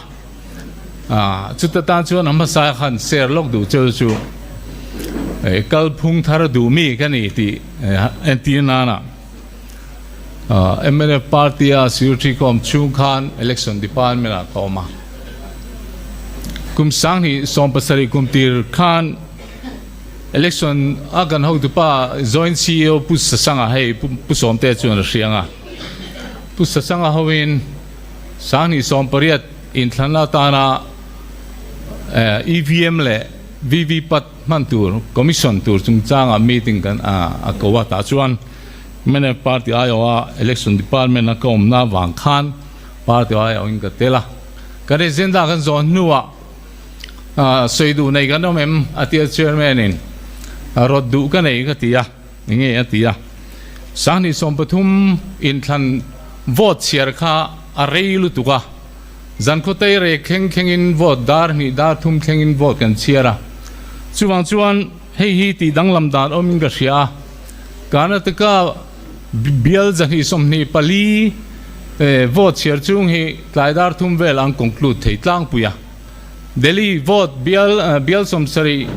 [SPEAKER 6] Chuta tan chuan a hmasa khan share lawk duh cheu chu kalphung thar duh mi ka ni tih entir nana mnf party a secretary ka awm chhung khan election department ah ka awm a. Kum sanghnih 70 kum tir khan election a kan hotupa joint CEO Pu Sasanga hei Pu Sawmte chuan a hriang a. Pu Sasanga hoin 2018 inthlan atana EVM leh VVPAT hman tur Commission tur chungchanga meeting kan a ko a, tah chuan mnf party aiawha Election Department a ka awmna avang khan party aiawhin ka tel a, kan agenda kan zawh hnuah sawi duh nei kan awm em a tia Chairman in rawt duh ka nei ka ti a. Enge a ti a, 2013 inthlan vote chhiar kha a rei lutuk a, zan khawtei rek thleng thlengin vote dar hnih dar thum thlengin vote kan chhiar a, chuvang chuan hei hi tih danglam dan awmin ka hria a, Karnataka bial 124 vote chhiar chung hi tlai dar thum vel an conclude thei tlangpui a, Delhi vote bial bial 70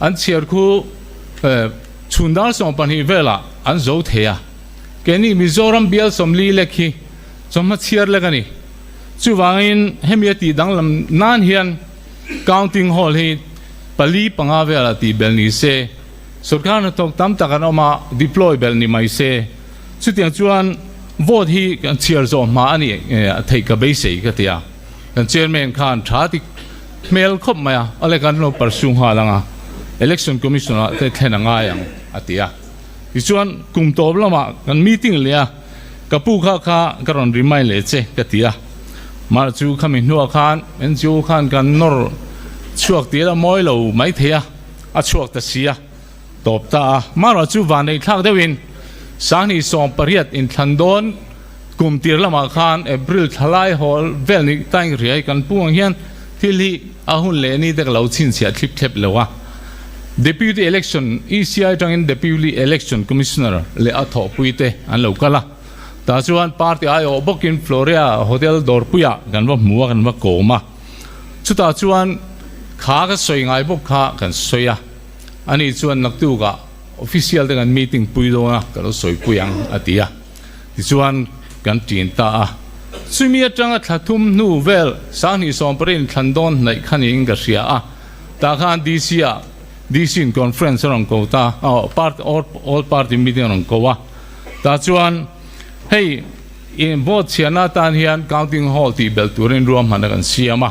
[SPEAKER 6] an chhiar khu Chhun dar 12 velah an zo thei a, keini Mizoram bial 40 lek hi chawhma chhiar lek a ni. Chuvangin hemi a tih danglam nan hian counting hall hi pali panga velah tih belh ni se, sorkar hnathawk tam tak an awm a, deploy belh ni mai se. Chutiang chuan vote hi kan chhiar zawh hma a ni theih ka beisei ka ti a. Kan chairman khan tha ti hmel khawp mai a, awle kan lo pursue nghal ang a, Election Commission ah te thlen a ngai ang a ti a. Tichuan kum tawp lamah kan meeting leh a, ka pu kha kha ka rawn remind leh che ka ti a. Mah chu khami hnuah khan NGO khan kan nawr chhuak tir a mawi lo mai thei a, a chhuak ta si a, tawp ta a. Marawh chu vanneih thlak deuhin 2018 inthlan dawn Kum tir lamah khan April thlalai hawl vel ni taing riai kan pu ang hian thil hi a hun leh ni te ka lo chhinchhiah thlip thlep lo a. Deputy Election, ECI atangin Deputy Election Commissioner leh a thawhpui te an lo kal a. Tah chuan party aiawh bawkin Floria Hotel dawrpuiah kan va hmu a, kan va kawm a. Chutah chuan kha ka sawi ngai bawk kha kan sawi a. Ani chuan naktukah official te kan meeting pui dawn a, ka lo sawipui ang a ti a. Tichuan, kan ṭin ta a. Chumi aṭanga thla thum hnu vel 2020 thlan dawn hnaih kha niin ka hria a. Tah khan DC ah DC in conference a rawn ko ta a, party all party meeting a rawn ko a. Tah chuan hei vote chhiarna atan hian counting hall tih belh turin ruahmanna kan siam a.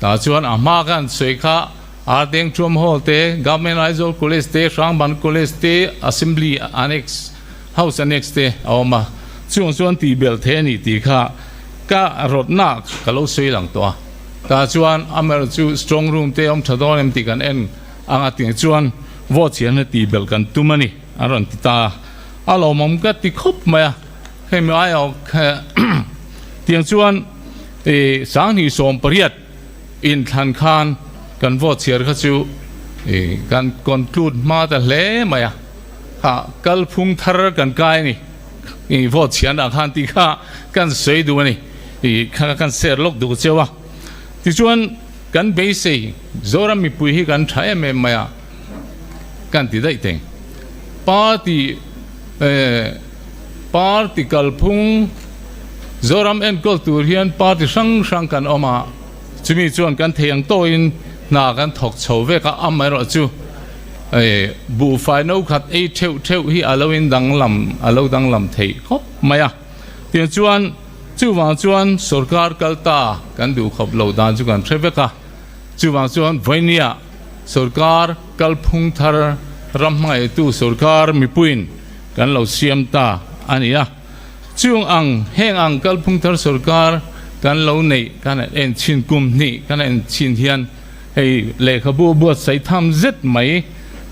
[SPEAKER 6] Tah chuan a hma khan sawi kha Ardeng Thuam Hall te, Government Aizawl College te, Hrangban College te, Assembly Annex, House Annex te a awm a. Chung chuan tih belh thei a nih tih kha ka rawtna ka lo sawi lang tawh a. Tah chuan amaherawh chu strong room te awm tha dawn em tih kan en anga tiang chuan vote chhiar na tih belh kan tum a ni a rawn ti ta a. A lawmawm ka ti khawp mai a, hemi aiawh tiang chuan i 2018 inthlan khan kan vote chhiar kha chu i kan conclude hma ta hle mai a, kha kalphung thar kan kai a ni i vote chhiarna ah khan tih kha kan sawi duh a ni i kha kan share lawk duh cheu a. Tichuan kan beisei Zoram mipui hi kan tha em em mai a kan ti daih teng. Party Party kalphung Zoram enkawl tur hian party hrang hrang kan awm a, chumi chuan kan thei ang tawhin hna kan thawk chho vek a, amaherawh chu buhfai no khat ei theuh theuh hi a lo in danglam a lo danglam theih khawp mai a. Tiang chuan chuvang chuan sorkar kal ta kan duh khawp lo dan chu kan hre vek a, chuvang chuan vawinia sorkar kalphung thar ram hmangaihtu sorkar mipuiin kan lo siam ta a ni a. Chung ang heng ang kalphung thar sorkar kan lo neih kan han en chhin kum hnih kan han en chhin hian hei lehkhabu buatsaih tham zet mai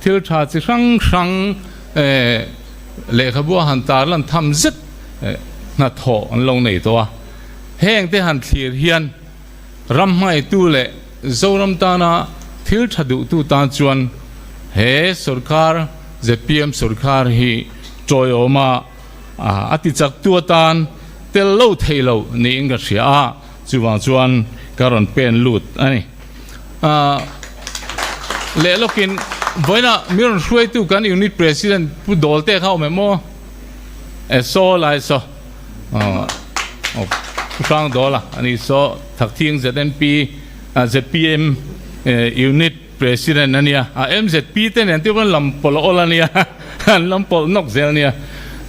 [SPEAKER 6] thil tha chi hrang hrang lehkhabu a han tarlan tham zet hnathawh an lo nei tawh a. Heng te han thlir hian ram hmaitu leh Zoram tana thil tha duhtu tan chuan he sorkar zpm sorkar hi tawiawma a ti chaktu atan tel lo thei lo niin ka hria a, chuvang chuan ka rawn pen lut a ni. Leh lawkin vawiinah mi rawn hruaitu kan unit president Pu Dawlte kha awm em aw? E saw lai saw Pu Hrang Dawla a ni saw Thakthing ZNP zpm unit President a nia, a MZP te nen te pawn lam pawlh awl a nia, an lam pawlh nawk zel a nia,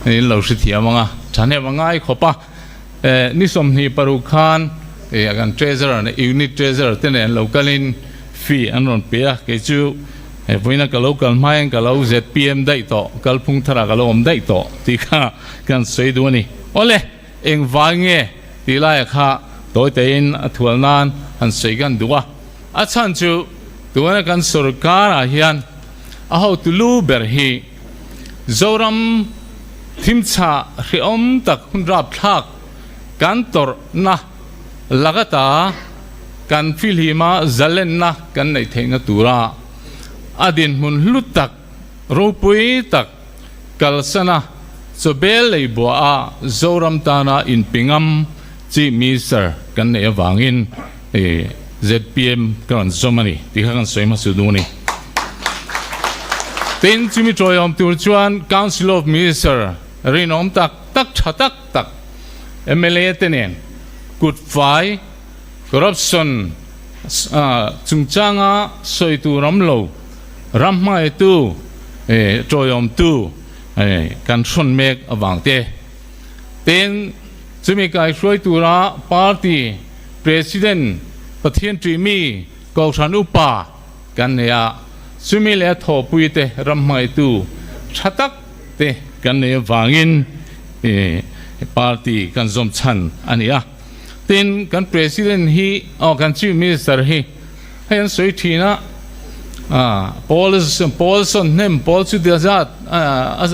[SPEAKER 6] in lo hrethiam ang a, thahnem a ngai khawp a, ni 26 khan kan Treasurer Unit Treasurer te nen lo kalin fee an rawn pe a, kei chu vawiina ka lo kal hmain ka lo zpm daih tawh, kalphung tharah ka lo awm daih tawh tih kha kan sawi duh a ni. Awle, engvai nge tih laia kha tawi teiin a thual nan han sawi kan duh a. A chhan chu tuna kan sorkar ah hian a hotu lu ber hi Zoram thimchhah hrehawm tak hun rapthlak kan tawrhna laka kan fihlima zalenna kan neih theihna tura a dinhmun hlu tak ropui tak kalsana chawbel lei buaha Zoram tana inpingam Chief Minister kan neih avangin Zpm ka rawn zawm a ni tih kha kan sawi hmasa duh a ni. Tin, chumi tawiawm tur chuan Council of Minister rinawm tak tak tha tak tak mla te nen kut fai corruption chungchanga sawi tur awm lo ram hmaitu tawiawmtu kan hrawn mek avang te. Tin, chumi kaihruai tura party President Pathian ṭihmi Kohhran Upa kan nei a, chumi leh a thawhpuite ram hmangaihtu ṭha tak te kan nei avangin party kan zawm chhan a ni a. Tin, kan President hi, aw kan Chief Minister hi hei an sawi ṭhin a, pawl pawl sawn hnem pawl chutia zat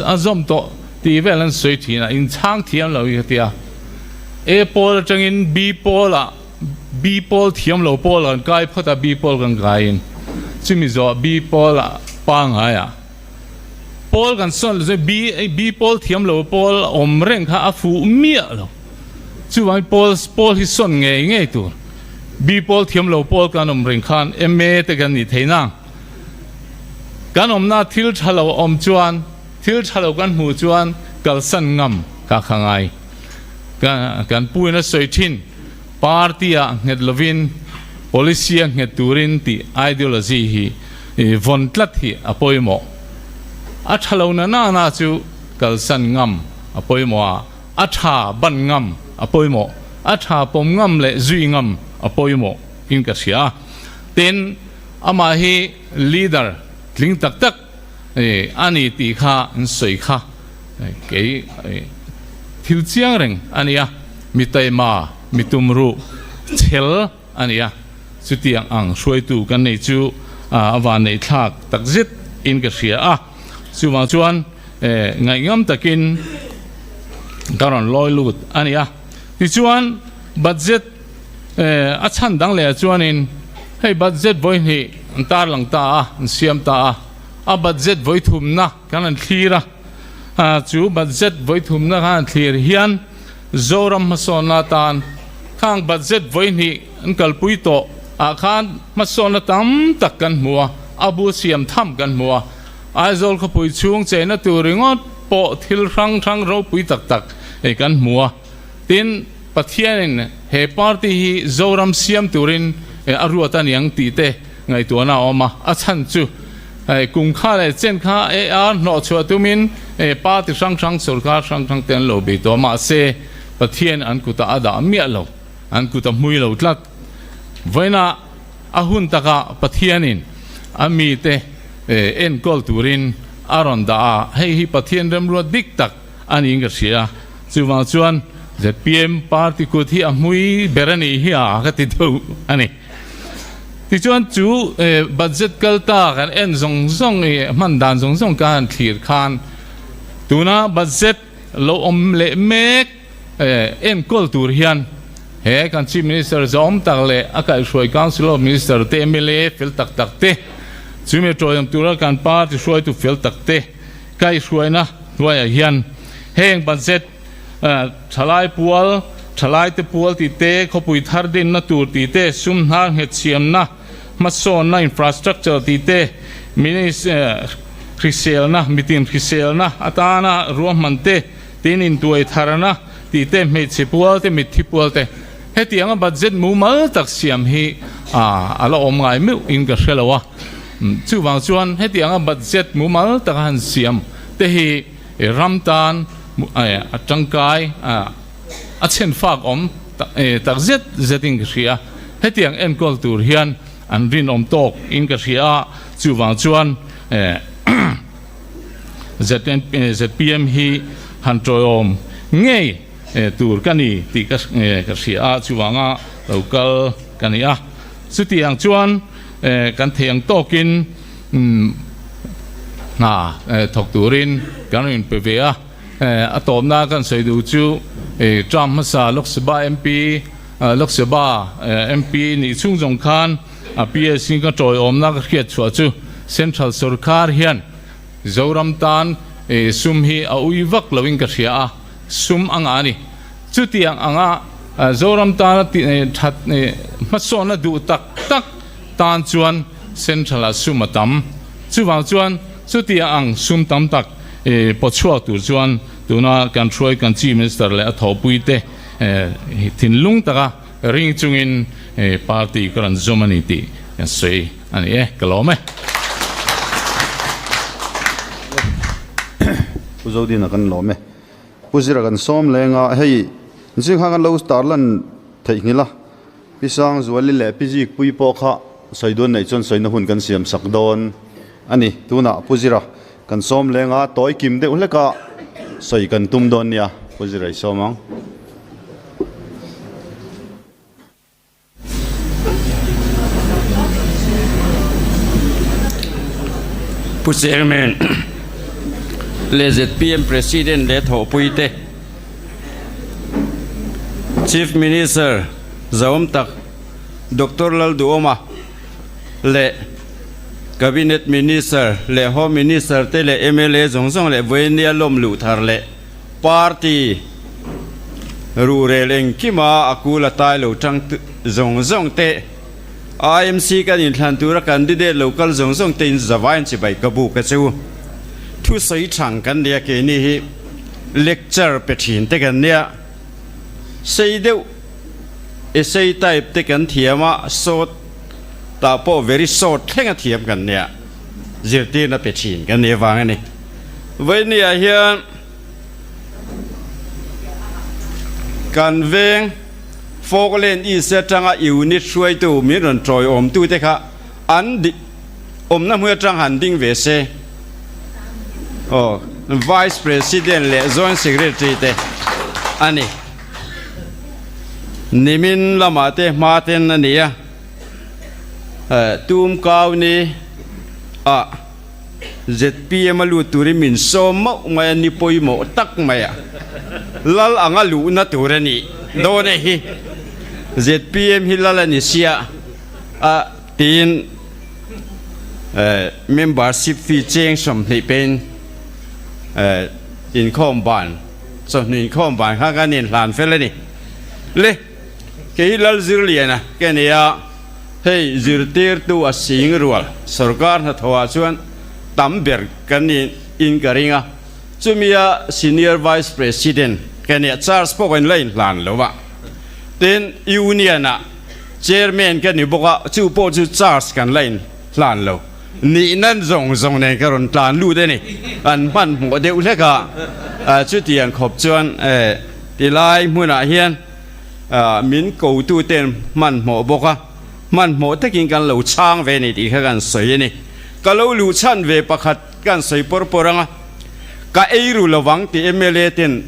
[SPEAKER 6] a zawm tawh tih vel an sawi ṭhin a, inchhang thiam lo hi ka ti a. A pawl atangin B pawl ah B pawl thiam lo pawl kan kai phawt a, B pawl kan kaiin chumi zawh B pawl ah pangngai ah pawl kan sawn lo chuan B B pawl thiam lo pawl awm reng kha a fuh miah lo. Chuvangin pawl pawl hi sawn ngei ngei tur. B pawl thiam lo pawl kan awm reng khan MA te kan nih theih nang. Kan awmna thil tha lo awm chuan thil tha lo kan hmuh chuan kalsan ngam ka kha ngai. Kan puin a sawi thin, party ah nghet lovin policy a nghet turin tih ideology hi vawn tlat hi a pawimawh. A tha lo na na na chu kalsan ngam a pawimawh a, a tha ban ngam a pawimawh, a tha pawm ngam leh zui ngam a pawimawh. in ka hria a. Tin, amah hi leader tling tak tak a ni tih kha an sawi kha kei thil chiang reng a ni a, mi taima, mi tumruh chhel a ni a, chutiang ang hruaitu kan nei chu a vanneih thlak tak zet in ka hria a, chuvang chuan ngaihngam takin ka rawn lawi lut a ni a, tichuan budget a chhan dang leh ah chuanin hei budget vawi hnih an tarlang ta a, an siam ta a, a budget vawi thumna kan han thlir a, chu budget vawi thumna kan han thlir hian Zoram hmasawnna atan khang budget vawi hnih an kalpui tawh ah khan hmasawnna tam tak kan hmu a, a bu siam tham kan hmu a, Aizawl khawpui chhung cheina tur ringawt pawh thil hrang hrang ropui tak tak kan hmu a. Tin, Pathianin he party hi Zoram siam turin a ruat a niang tih te ngaihtuahna a awm a. A chhan chu kum kha leh chen kha AR hnawhchhuah tumin party hrang hrang, sorkar hrang hrang te an lo bei tawh a, mahse Pathian an kutah a dah miah lo, an kut a hmui lo tlat. Vawiinah a hun takah Pathianin a mite enkawl turin a rawn dah a, hei hi Pathian remruat dik tak a niin ka hria. Chuvang chuan zpm party kut hi a hmui ber a nih hi a ka ti deuh a ni. Tichuan chu budget kal ta kan en zawng zawng i hman dan zawng zawng ka han thlir khan tuna budget lo awm leh mek enkawl tur hian he kan Chief Minister zawm tak leh a kaihhruai Council of Minister te mla fel tak tak te chumi tawihawm tura kan party hruaitu fel tak te Kaihhruaina hnuaiah hian heng budget thalai pual, thalaite pual tih te, khawpui thar dinna tur tih te, sum hnar nghet siamna, hmasawnna, infrastructure tih te, hriselna, mitin hriselna atana ruahman te, tin intuai tharna tih te, hmeichhe pual te, mitthi pual te, hetianga budget mumal tak siam hi a la awm ngai meuh in ka hre lo a. Chuvang chuan hetianga budget mumal taka han siam te hi ram tan a tangkai a chhen fak awm tak zet zet in ka hria. Hetiang enkawl tur hian an rinawm tawk in ka hria a, chuvang chuan zpm hi han tawiawm ngei tur ka ni tih ka hria a, chuvanga lo kal ka ni a. Chutiang chuan kan thei ang tawkin hna thawk turin kan rawn inpe ve a. A tawpna kan sawi duh chu term hmasa Lok Sabha MP, Lok Sabha MP nih chhung zawng khan a PS in ka tawiawmna ka hriat chhuah chu Central Sorkar hian Zoram tan sum hi a ui vak loin ka hria a, sum a ngah a ni. Chutiang anga Zoram tana that hmasawnna duh tak tak tan chuan Central-ah sum a tam. Chuvang chuan chutiang ang sum tam tak pawchhuak tur chuan tuna kan hruai kan Chief Minister leh a thawhpuite thinlung taka ring chungin party ka rawn zawm a ni tih kan sawi a ni e. Ka lawm e.
[SPEAKER 2] Pu Zodina kan lawm e. Pu Zira kan sawm leng a, hei zing khan kan lo tarlan theihnghilh a, Pi Sangzuali leh Pi Zikpuii pawh kha sawi dawn neih chuan sawina hun kan siam sak dawn a ni. Tunah Pu Zira kan sawm leng a, tawi kim deuh hlek a sawi kan tum dawn nia, Pu Zira i sawm ang.
[SPEAKER 7] Pu Chairman leh zpm President leh thawhpuite, Chief Minister zahawm tak Doctor Lalduhoma leh Cabinet Minister leh Home Minister te leh mla zawng zawng leh Vawinia lawm luh thar leh Party ruhrel engkima a kul a tai lo tang zawng zawng te, IMC kan inthlan tura candidate lo kal zawng zawng te in zavain chibai ka buk a che u. Thusawi thang kan nia keini hi lecture pe thin te kan nia. Sei deuh essay type te kan thiam a, short tah pawh very short thleng a thiam kan nia. Zirtirna pe thin kan nih avang a ni. Vawinia hian kan veng Falkland East atanga unit hruaitu min rawn tawiawmtute kha an awmna hmun atang han ding ve se. Aw, Vice President leh Joint Secretary te a ni. Nimin lamah te hma ten a ni a, tum kau ni ah zpm a lut turin min sawm mauh mai a, ni pawimawh tak mai a, lal anga luhna tur a nih dawn e hi. Zpm hi lal a ni sia a tiin membership fee cheng 20 pein inkhawm ban chawhnu inkhawm ban kha kan inhlan fel a ni. Le kei Lalzirliana ka ni a. Hei zirtirtu a sing rual sorkar hnathawhah chuan tam ber kan ni in ka ring a, chumia Senior Vice President ka nia charge pawh kan la inhlan lo a, tin Union ah Chairman ka ni bawk a, chu pawh chu charge kan la inhlan lo, nihna zawng zawng nen ka rawn tlan lut a ni, an hmanhmawh deuh hlek a, chutiang khawp chuan tilai hmunah hian. Min kotuten hmanhmawh bawk a, hmanhmawh takin kan lo chhang ve ni tih kha kan sawi a ni. Ka lo luh chhan ve pakhat kan sawi pawr pawr ang a, ka ei ru lovang tih mla ten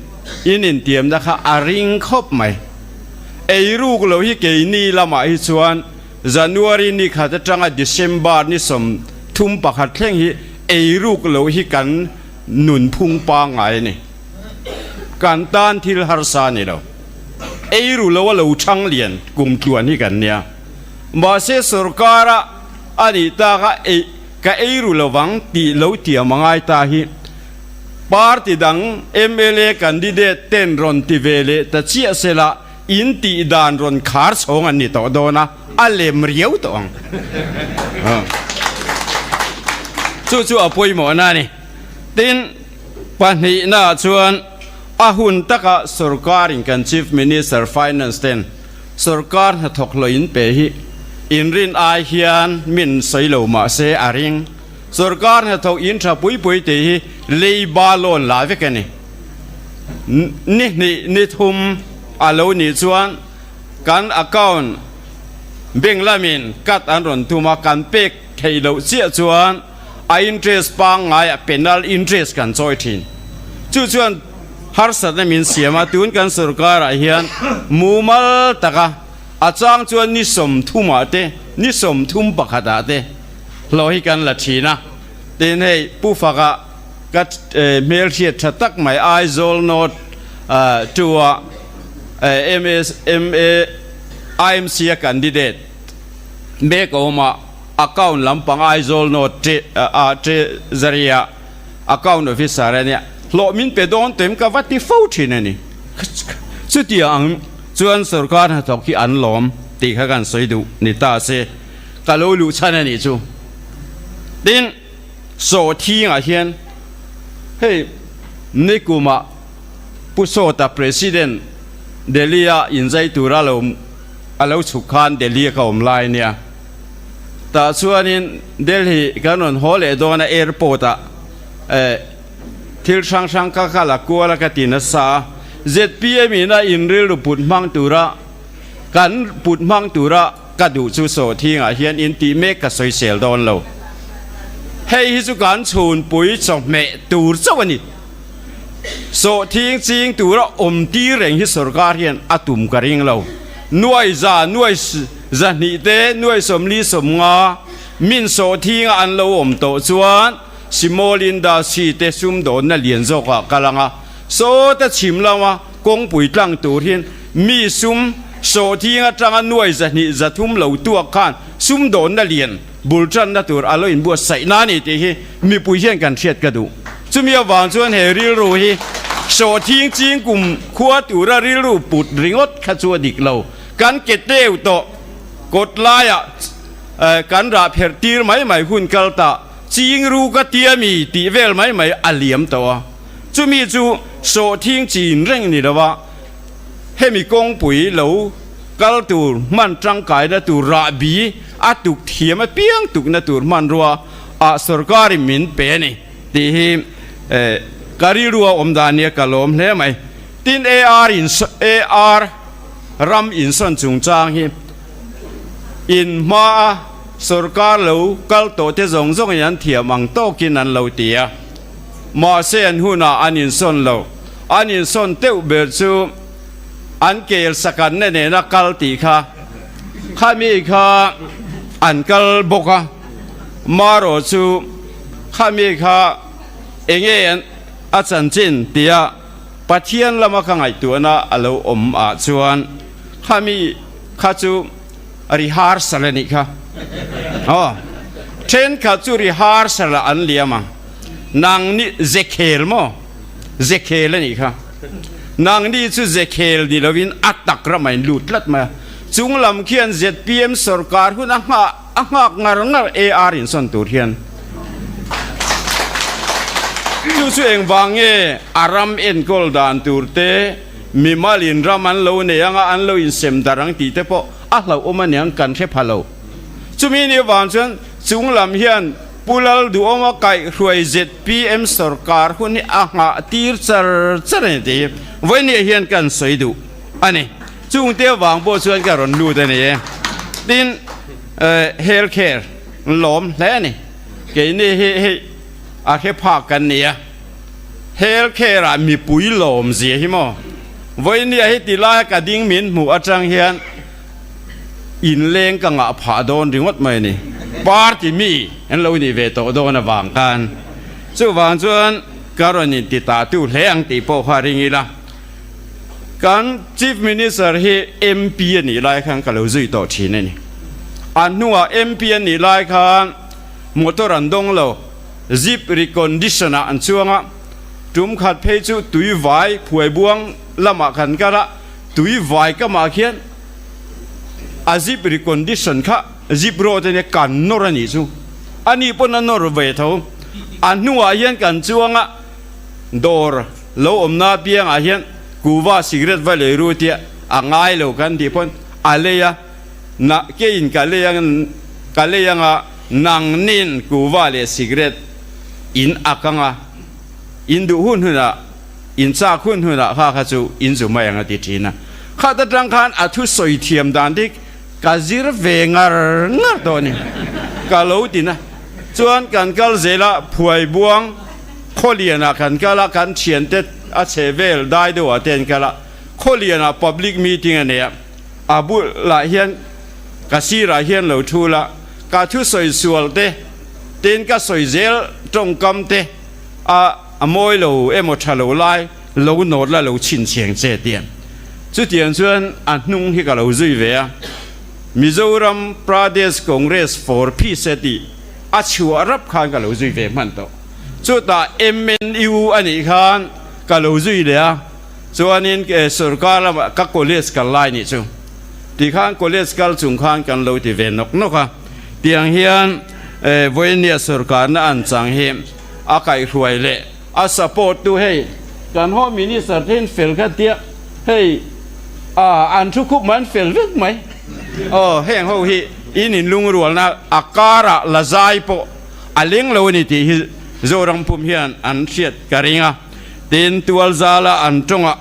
[SPEAKER 7] in intiamna kha a ring khawp mai. Ei ruk lo hi keini lamah hi chuan January ni khat atanga December ni 31 thleng hi ei ruk lo hi kan nunphung pangngai a ni. Kan tan thil harsa a ni lo. Ei ru lo a lo chhang lian kum tluan hi kan nia. Mahse sorkara a nih tak a ei ka ei ru lovang tih lo tiam a ngai ta hi party dang mla candidate ten rawn ti ve leh ta chiah sela in tih dan rawn khar chhawng an ni tawh dawn a, a lem riau tawh ang. Chu chu a pawimawhna a ni. Tin, pahnihnaah chuan a hun taka sorkarin kan Chief Minister Finance ten sorkar hnathawk hlawh in pe hi inrin ai hian min sawi lo mah se a ring. Sorkar hnathawk in tha pui pui tih hi leiba loan la vek a ni. Ni hnih ni thum a lo nih chuan kan account bank lamin cut an rawn tum a, kan pek theih loh chiah chuan a interest pangngai a penal interest kan chawi thin. Chu chuan harsatna min siam a, tun kan sorkarah hian mumal taka a chang chuan ni 30 ah te, ni 31 ah te hlawh hi kan la thin a. Tin hei Pu Faka ka hmelhriat tha tak mai Aizawl North 2 a MS MA IMC a candidate mek a awm a. Account lampang Aizawl North Treasury ah Account Officer a nia, hlawh min pe dawn tem ka va ti fo thin a ni. Chutiang ang chuan sorkar hnathawk hi an lawm tih kha kan sawi duh ni ta se, ka lo luh chhan a nih chu. Tin, Sawhthingah hian hei nikumah Pu Sawta President Delhi-a inzai tura lo a lo chhuk khan Delhi-a ka awm lai a nia. Tah chuanin Delhi kan rawn haw leh dawn a airport ah eh thil hrang hrang ka kal a kual a ka ti nasa a, zpm in a in rilru put hmang tura kan put hmang tura ka duh chu sawhthingah hian in tih mek ka sawisel dawn lo. Hei hi chu kan chhunpui chawhmeh tur chauh a ni. Sawhthing ching tura awm tir reng hi sorkar hian a tum ka ring lo. Nuai za, nuai 200 te, nuai 40 50 min sawhthinga an lo awm tawh chuan small industry te sumdawnna lian zawkah kal ang a. Sawta chhim lama kawngpui tlang tur hian mi sum sawhthing atanga nuai 200 300 lo tuak khan sumdawnna lian bul tanna tur a lo inbuatsaih na a ni tih hi mipui hian kan hriat ka duh. Chumi avang chuan he rilru hi sawhthing ching kum khua tura rilru put ringawt kha chu a dik lo. Kan ke teu tawh kawt laiah kan rah pherh tir mai mai hun kal ta ching ru ka tia mi tih vel mai mai a liam tawh a. Chumi chu sawhthing chin reng ni lo a, hemi kawngpui lo kal tur hman tangkaina tur rahbi a tuk thiam apiang tukna tur hmanrua ah sorkarin min pe a ni tih hi ka rilru a awm dan nia ka lawm hle mai. Tin AR in AR. Ram insawn chungchang hi in hmaa sorkar lo kal tawh te zawng zawngin an thiam ang tawkin an lo ti a, mahse an hunah an insawn lo. An insawn teuh ber chu an kel sakanna nena kal tih kha khami kha an kal bawk a, marawh chu khami kha enge a chanchin tia Pathian lama ka ngaihtuahna a lo awm ah chuan khami kha chu rehearsal a nih kha. Aw, thenkhat chu rehearsal ah an liam ang. Nang ni zekhel maw? Zekhel a nih kha. Nang ni chu zekhel ni lovin a tak ramah in lut tlat mai a. Chung lam khian zpm sorkar hun a nghah A nghak ngar ngar AR in sawn tur hian. Chu chu engvang nge a ram enkawl dan tur te, mimal in ram an lo nei anga an lo insem darh ang tih te pawh a hlauhawm aniang kan hre pha lo. Chumi ni avang chuan chung lam hian Pu Lalduhawma kaihhruai zpm sorkar hun hi a nghah tir char char a ni tih hi vawinia hian kan sawi duh a ni. Chungte avang pawh chuan ka rawn lut a ni e. Tin, health care lawm hle a ni. Keini hi hei a hre phak kan ni a. Health care ah mipui lawm zia hi maw. Vawinia hi ti laia ka ding min hmuh atang hian inleng ka ngah phah dawn ringawt mai a ni. Party mi an lo nih ve tawh dawn avang khan. Chuvang chuan ka rawn inti ta tu hle ang tih pawh kha ring ila. Kan Chief Minister hi MP a nih lai khan ka lo zui tawh thin a ni. A hnungah MP a nih lai khan motor an dawng lo, zip recondition ah an chuang a, tum khat phei chu tui vai phuai buang lamah kan kal a, tui vai kamah khian a zip recondition kha zip road a nia kan nawr a nih chu. Ani pawn a nawr ve tho. A hnungah hian kan chuang a, dawr. Lo awmna apiangah hian kuva cigarette va lei ru tia a ngai lo kan tih pawn a lei a, na keiin ka lei ang ka lei anga nangnin kuva leh cigarette in ak anga in duh hun hunah in chak hun hunah kha kha chu in zu mai ang a ti thin a. Khat atang khan a thu sawi thiam dan dik ka zir ve ngar ngar tawh a ni ka lo ti na. Chuan kan kal zel a phuai buang. Khawlianah kan kal a, kan thiante a chhe vel dai deuhah te an kal a, Khawlianah public meeting a nei a, a bulah hian ka sirah hian lo thu la, ka thusawi sual te, tin ka sawi zel tawngkam te a a mawi lo emaw tha lo lai lo nawt la lo chhinchhiang che tiang. Chutiang chuan a hnung hi ka lo zui ve a, Mizoram Pradesh Congress for Peace tih a chhuah rap khan ka lo zui ve hman tawh. Chutah MNU a nih khan ka lo zui leh a, chuanin sorkar lamah ka college kal lai nih chu tikhan college kal chung khan kan lo ti ve nawk nawk a, tiang hian vawinia sorkarna an chang hi a kaihhruai leh a support tu hei kan Home Minister te hian fel kha tia hei an thu khup mai an fel vek mai aw heng ho hi in inlungrualna a karah la zai pawh A leng lo a ni tih hi Zoram pum hian an hriat ka ring a. Tin, Tualzala an tawngah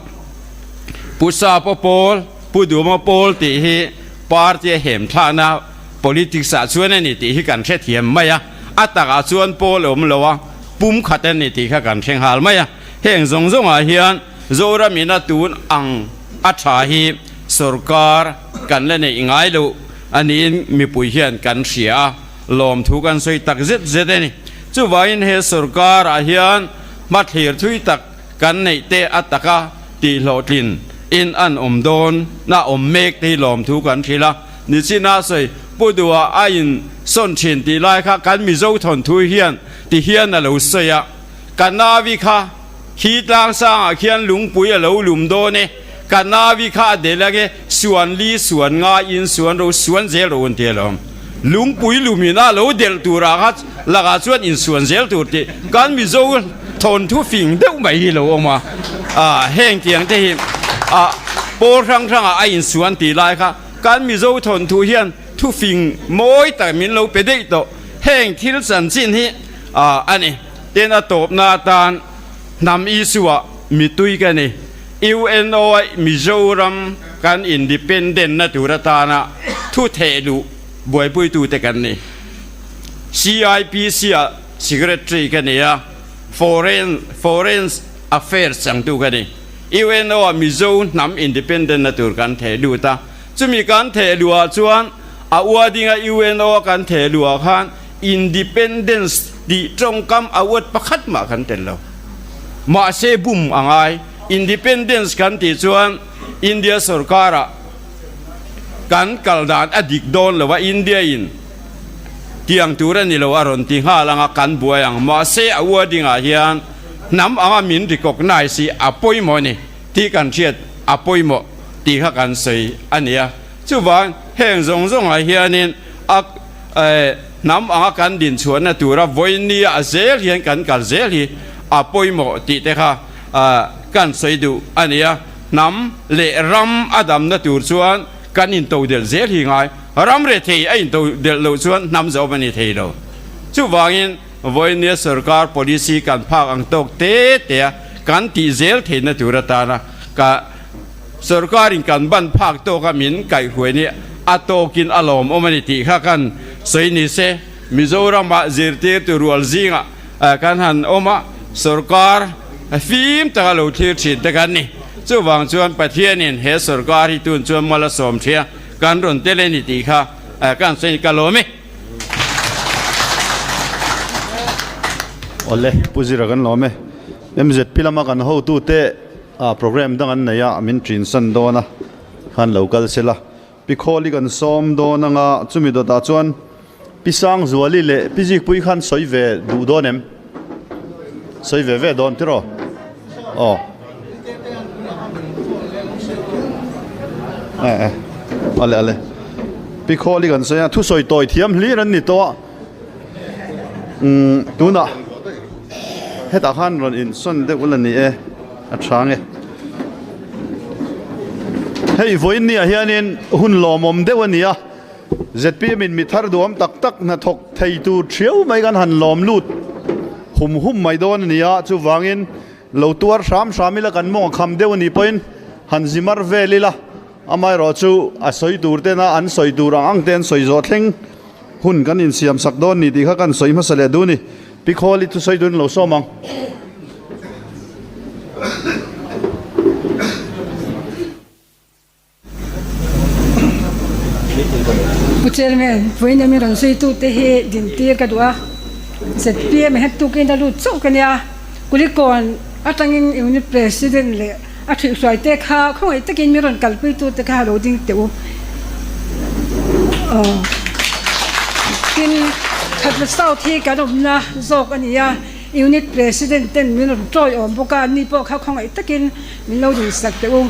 [SPEAKER 7] Pu Sapa Pawl, Pu Duma Pawl tih hi party a hem thlahna politics ah chuan a ni tih hi kan hrethiam mai a. A takah chuan Pawl a awm lo a, pum khat a ni tih kha kan hre nghal mai a. Heng zawng zawngah hian Zoram ina tun ang a tha hi sorkar kan la neih ngai loh a niin mipui hian kan hria a. Lawmthu kan sawi tak zet zet a ni. Chuvangin he sorkarah hian hmathlir thui tak kan neih te a taka tihhlawhtlin in an awm dawn na awm mek te hi lawmthu kan hrilh a. Nichina sawi Pu Duha a in sawn thin tih lai kha kan Mizo thawnthu hian ti hian a lo sawi a. Ka navi kha khi tlang sangah khian lungpui a lo lum dawn e, ka navi kha a del ange, suan li suan nga in suan ro suan zel ro an ti alawm. Lungpui lumin a lo delh turah kha lakah chuan in suan zel tur tih kan Mizo thawnthu fing deuh mai hi lo awm a, heng tiang te hi a pawl hrang hrangah a insuan tih lai kha kan Mizo thawnthu hian thu fing mawi tak min lo pe daih tawh. Heng thil chanchin hi a ni. Tin a tawpna atan hnam issue ah mitui ka ni. UNO a Mizoram. kan independent na tur atana thu theh luh buaipuitute kan ni. CIPC ah Secretary ka ni a, Foreign Foreign Affairs changtu ka ni. UNO ah Mizo hnam independent na tur kan theh lut a, chumi kan theh luh ah chuan a ua dinga UNO a kan theh luh ah khan Independence tih tawngkam a uat pakhat mah kan tel lo. Mahse bum a ngai. Independence kan tih chuan India sorkar ah kan kal dan a dik dawn lo a, India in tiang tur a ni lo a rawn ti nghal ang a, kan buai ang. Mahse a ua dingah hian hnam anga min recognize hi a pawimawh a ni tih kan hriat a pawimawh tih kha kan sawi a ni a. Chuvang heng zawng zawngah hianin a hnam anga kan dinchhuahna tura vawinia a zel hian kan kal zel hi a pawimawh tih te kha kan sawi duh a ni a. Hnam leh ram a damna tur chuan kan intodelh zel hi ngai. Ram rethei a intodelh loh chuan hnam zawm a ni thei lo. Chuvangin vawinia sorkar policy kan phak ang tawk te te a kan tih zel theihna tur atana ka Sorkarin kan ban phak tawka min kaihhruai nih a tawkin a lawmawm a ni tih kha kan sawi ni se. Mizoramah zirtirtu rual zingah kan han awm a, sorkar fim taka lo thlir thin te kan ni. Chuvang chuan Pathianin he sorkar hi tun chuan mal a sawm thia kan rawn tel a ni tih kha kan sawi ka lawm e.
[SPEAKER 2] Awle, Pu Zira kan lawm e. MZP lama kan hotute Ah program dang an nei a, min ṭin san dawn a, khan lo kal se la. Pi Khawli kan sawm dawn anga chumi dawtah chuan Pi Sangzuali leh Pi Zikpui khan sawi ve duh dawn em? Sawi ve ve dawn tiraw? Aw. Eh eh. Ale ale. Pi Khawli kan sawi a, thusawi tawi thiam hlir an ni tawh a. Umm tunah hetah khan rawn insawn deuh la ni e a chang e hei vawiin ni ah hianin hun lawmawm deuh a ni a zpm in mi thar duhawm tak tak hnathawk thei tur thiau mai kan han lawm lut hum hum mai dawn a ni a chuvangin lo tuar hram hram ila kan mawng a kham deuh a nih pawhin han zimar vel ila. Amaherawh chu a sawi tur tena an sawi tur ang ang te an sawi zawh thleng hun kan insiam sak dawn ni tih kha kan sawi hmasa leh duh ni. Pi Khawli thu sawi turin lo sawm ang.
[SPEAKER 8] Pu Chairman, vawiin min rawn zuitute hi dintir ka duh a, zpm hian tukin a lut chauh ka nia, Kulikawn atangin Unit President leh A ṭhihhruai te kha khawngaih takin mi rawn kalpuitu te kha lo ding teh u. Aw. Tin, Khatla South hi kan awmna zawk a ni a, Unit President ten min rawn ṭawiawm bawk a, ni pawh kha khawngaih takin min lo dinsak teh u.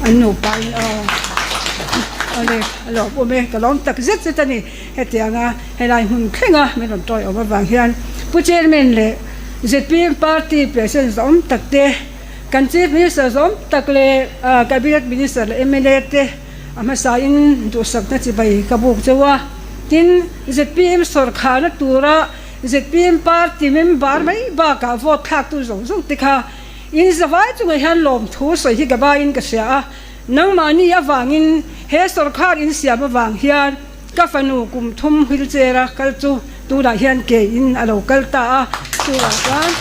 [SPEAKER 8] An nupa in aw. Awle, a lawmawm e, ka lawm tak zet zet a ni. Hetianga helai hmun thlenga min rawn ṭawiawm avang hian Pu Chairman leh zpm party president zawm tak te, kan Chief Minister zawm tak leh Cabinet Minister leh mla te a hmasain duhsakna chibai ka buk cheu a. Tin, zpm sawrkharna tura zpm party member mai bakah vote thlaktu zawng zawng te kha in zavai chungah hian lawmthu sawi hi ka bain ka hria a. Nangmahni avangin he sawrkhar insiam avang hian ka fanu kum thum wheelchair a kal chu tunah hian ke in a lo kal ta a, chuvang chuan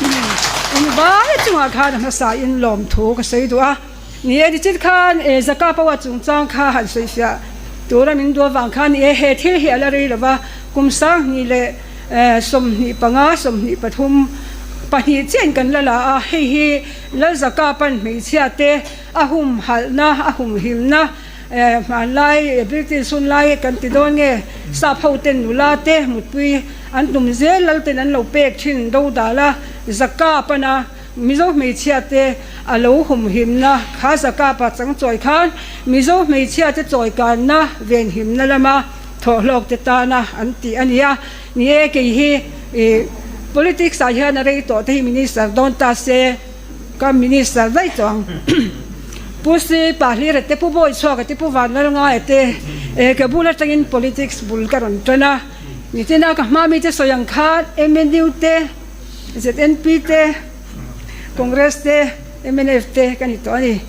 [SPEAKER 8] in vai chungah khan a hmasa in lawmthu ka sawi duh a. Ni e, nichin khan e Zaka Power chungchang kha han sawifiah tura min duh avang khan ni e, he thil hi a la rei lova kum 20 leh 25, 23, pahnih chiahin kan la la a, hei hi Lal Zaka pan hmeichhia te A humhalhna, a humhimna, hmanlai British hun lai kan ti dawn nge, sap ho ten nula te mutpui an tum zel lal ten an lo pek thin dodal a, zaka pana Mizo hmeichhia te a lo humhimna kha zaka pa chang chawi khan Mizo hmeichhia te chawikanna venhimna lama thawhhlawk te tana an tih a ni a. Ni e, kei hi politics ah hian a rei tawh te hi minister dawn ta se. Ka minister daih tawh ang. Pu Si Pahlira te, Pu Bawichhuaka te, Pu Vanlalngaia te eh ka bul atangin politics bul ka rawn tan a. Nitina ka hma mite sawi ang khan MNU te, ZNP te, Congress te, mnf te ka ni tawh a ni.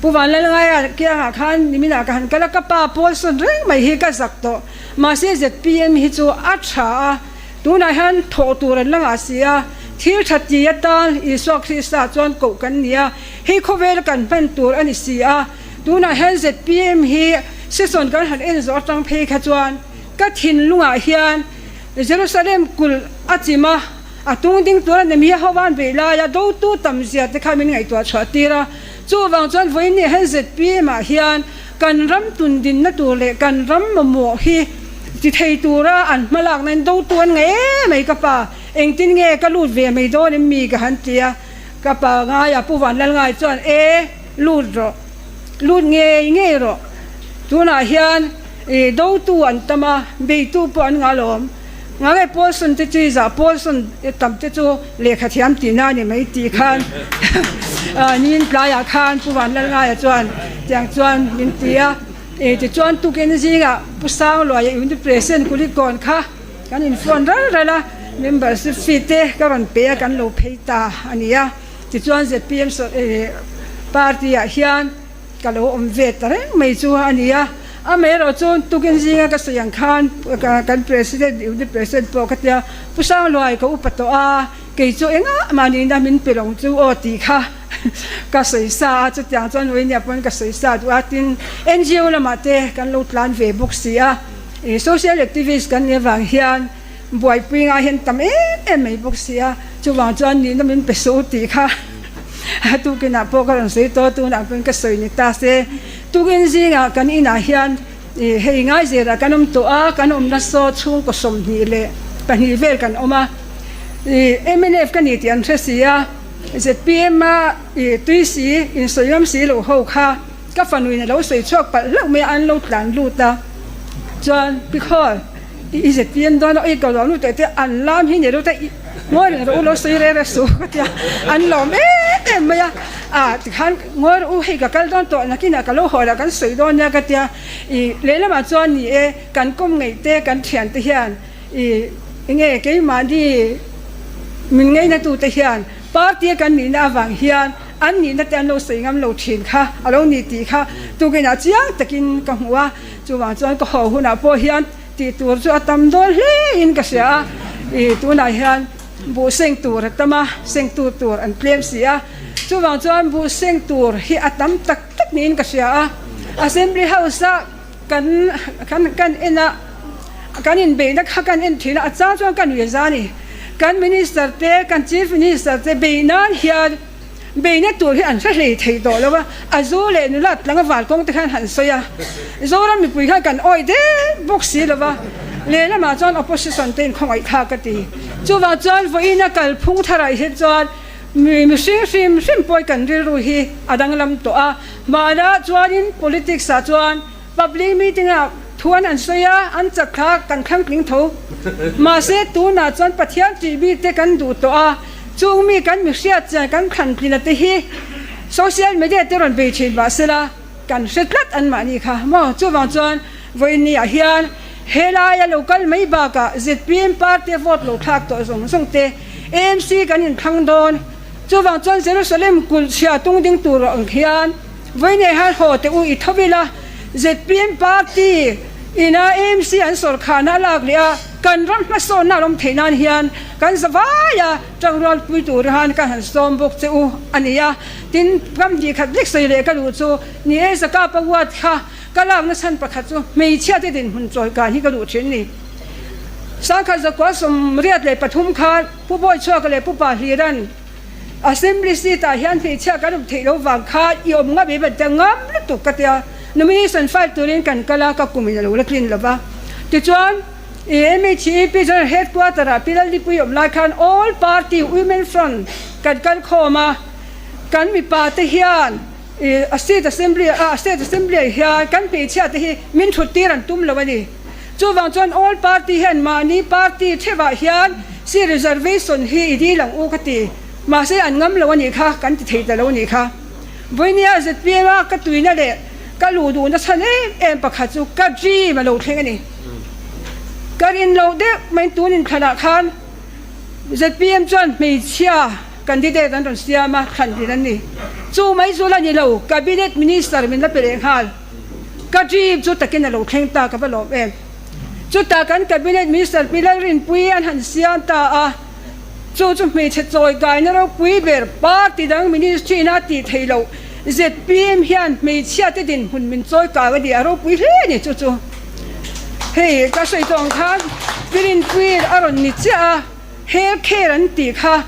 [SPEAKER 8] Pu Vanlalngaia kiangah khan niminah ka han kal a, ka pa pawl sawn reng mai hi ka zak tawh. Mahse zpm hi chu a tha a, tunah hian thawh tur an la ngah si a, thil tha ti atan Isua Krista chuan koh kan ni a, hei khawvel kan hman tur a ni si a, tunah hian zpm hi session kan han en zawh atang phei kha chuan ka thinlungah hian Jerusalem kulh a chim a, a tung ding tur a ni mi ho van beih laia dotu tam zia te kha min ngaihtuah chhuah tir a. Chuvang chuan vawiin hian zpm ah hian kan ram tun dinna tur leh kan ram mamawh hi ti thei tura an hmalakna in dotu an ngaih em mai ka pa, engtin nge ka lut ve mai dawn em mi ka han ti a, ka pa ngaia Pu Vanlalngai chuan e lut rawh, lut ngei ngei rawh, tunah hian i dotu an tam a, beitu pawh an ngah lawm. Ngange Paulson te chu i zah, Paulson tam te chu lehkha thiam tihna a ni mai tih khan niin tlaiah khan Pu Vanlalngaia chuan tiang chuan min ti a. Tichuan tukin zingah Pu Sangluaia Unit President Kulikawn kha kan inphone ral ral a, membership fee te ka rawn pe a, kan lo phei ta a ni a. Tichuan zpm party ah hian Ka lo awm ve ta reng mai chu a ni a, amaherawh chu tukin zinga ka sawi ang khan kan President, Unit President pawh ka tia, Pu Sangluai ka upa tawh a, kei chu engah mah nihna min pe lo chu aw tih kha ka sawi sa a, chutiang chuan Vawinia pawn ka sawi sa duh a, tin NGO lamah te kan lo tlan ve bawk si a, social activist kan nih avang hian buaipui ngai hian tam em em mai bawk si a, chuvang chuan nihna min pe suh tih kha. Tukinah pawh ka rawn sawi tawh a, tunah pawhin ka sawi ni ta se. Tukin zingah kan inah hian hei Ngaizirah kan awm tawh a, kan awmna saw chhungkaw 22 vel kan awm a. Mnf ka ni tih an hre si a, zpm a tui si, insawi ngam si lo ho kha ka fanuin a lo sawi chhuak palh hlauh mai a, an lo tlan lut a. Chuan Pikhawl, i zpm dawn a, oi ka lo nu teh te an lam hi ni lo te, Ngawi reng rawh u lo sawi reng reng suh ka tia, an lawm em em mai a, ah tikhan ngawi rawh u hei ka kal dawn tawh nakinah ka lo haw lah kan sawi dawn nia ka tia, ih lehlamah chuan ni e kan kawm ngeih te kan thian te hian ih enge keimahni min ngaina tu te hian party a kan nihna avang hian an nihna te an lo sawi ngam lo thin kha a lo ni tih kha tukinah chiang takin ka hmu a, chuvang chuan ka haw hunah pawh hian. Tih tur chu a tam dawn hle in ka hria a, ih tunah hian buh seng tur a tam a, seng tu tur an tlem si a, chuvang chuan buh seng tur hi a tam tak tak niin ka hria a, Assembly House a kan kan kan en a, kan inbeihna kha kan en thin a, a chang chuan ka nuih za a ni, kan Minister te kan Chief Minister te beih nan hian Beihna tur hi an hre hlei thei tawh lo a, a zu leh nula tlanga val kawng te khan han sawi a, Zoram mipui khan kan awih deuh bawk si lo va, lehlamah chuan opposition te in khawngaih thlak ka ti. Chuvang chuan vawiina kalphung tharah hi chuan mi mihring hrim hrim pawi kan rilru hi a danglam tawh a, mahna chuanin politics ah chuan public meeting ah thu an han sawi a, an chak kha kan thlangtling tho. Mahse tunah chuan Pathian tih bik te kan duh tawh a. Chung mi kan mi hriat chian kan thlan tlina te hi social media te rawn bei thin mah sela kan hre tlat an mahni kha maw? Chuvang chuan vawiin ah hian helaia lo kal mai bakah zpm party a vote lo thlak tawh zawng zawng te AMC kan inthlang dawn. Chuvang chuan Jerusalem kulh chhia tung ding tur ang hian vawiin ah hian haw teh u i tho ila zpm party ina AMC an sawrkharna a lak leh a, Kan ram hmasawnna a awm theih nan hian kan zavai a, tangrual pui tur han kan han sawm bawk che u a ni a. Tin, ram hnih khat lek sawi leh ka duh chu ni e, Zakapa ward kha ka lakna chhan pakhat chu hmeichhia te dinhmun chawi kan hi ka duh thin ni. Sangkhat zakua 83 khan Pu Bawichhuaka leh Pu Pa Hliran Assembly seat ah hian hmeichhia kan awm theih lo vang khan i awm ngam em an tia ngam lutuk ka tia. Nomination file turin kan kal a, ka kum in a lo la tlin lo va. Tichuan, MHEP General Headquarter ah Pi Lalnipui awm lai khan All Party Women Front kan kal khawm a, kan mipa te hian State Assembly ah State Assembly ah hian kan hmeichhia te hi min thut tir an tum lo a ni. Chuvang chuan All Party hian mahni party theuhah hian seat reservation hi i dil ang u ka ti. Mahse an ngam lo a nih kha, kan ti thei ta lo a nih kha. Vawinia zpm a ka tuina leh ka luh duhna chhan em em pakhat chu ka dream a lo thleng a ni. Ka rin loh deuh mai tun inthlanah khan zpm chuan hmeichhia. Candidate an rawn siam a, thlan din an ni. Chu mai chu la ni lo, Cabinet Minister min la pe leh nghal. Ka dream chu takin a lo thleng ta ka va lawm em. Chutah kan Cabinet Minister Pi Lalrinpuii an han siam ta a, chu chu hmeichhe chawi kaina ropui ber party dang ministry ina tih theih loh zpm hian hmeichhia te dinhmun min chawi kang a ni a ropui hle a ni chu chu. Hei ka sawi tawh ang khan Pi Rinpuii a rawn ni chiah a, health care an tih kha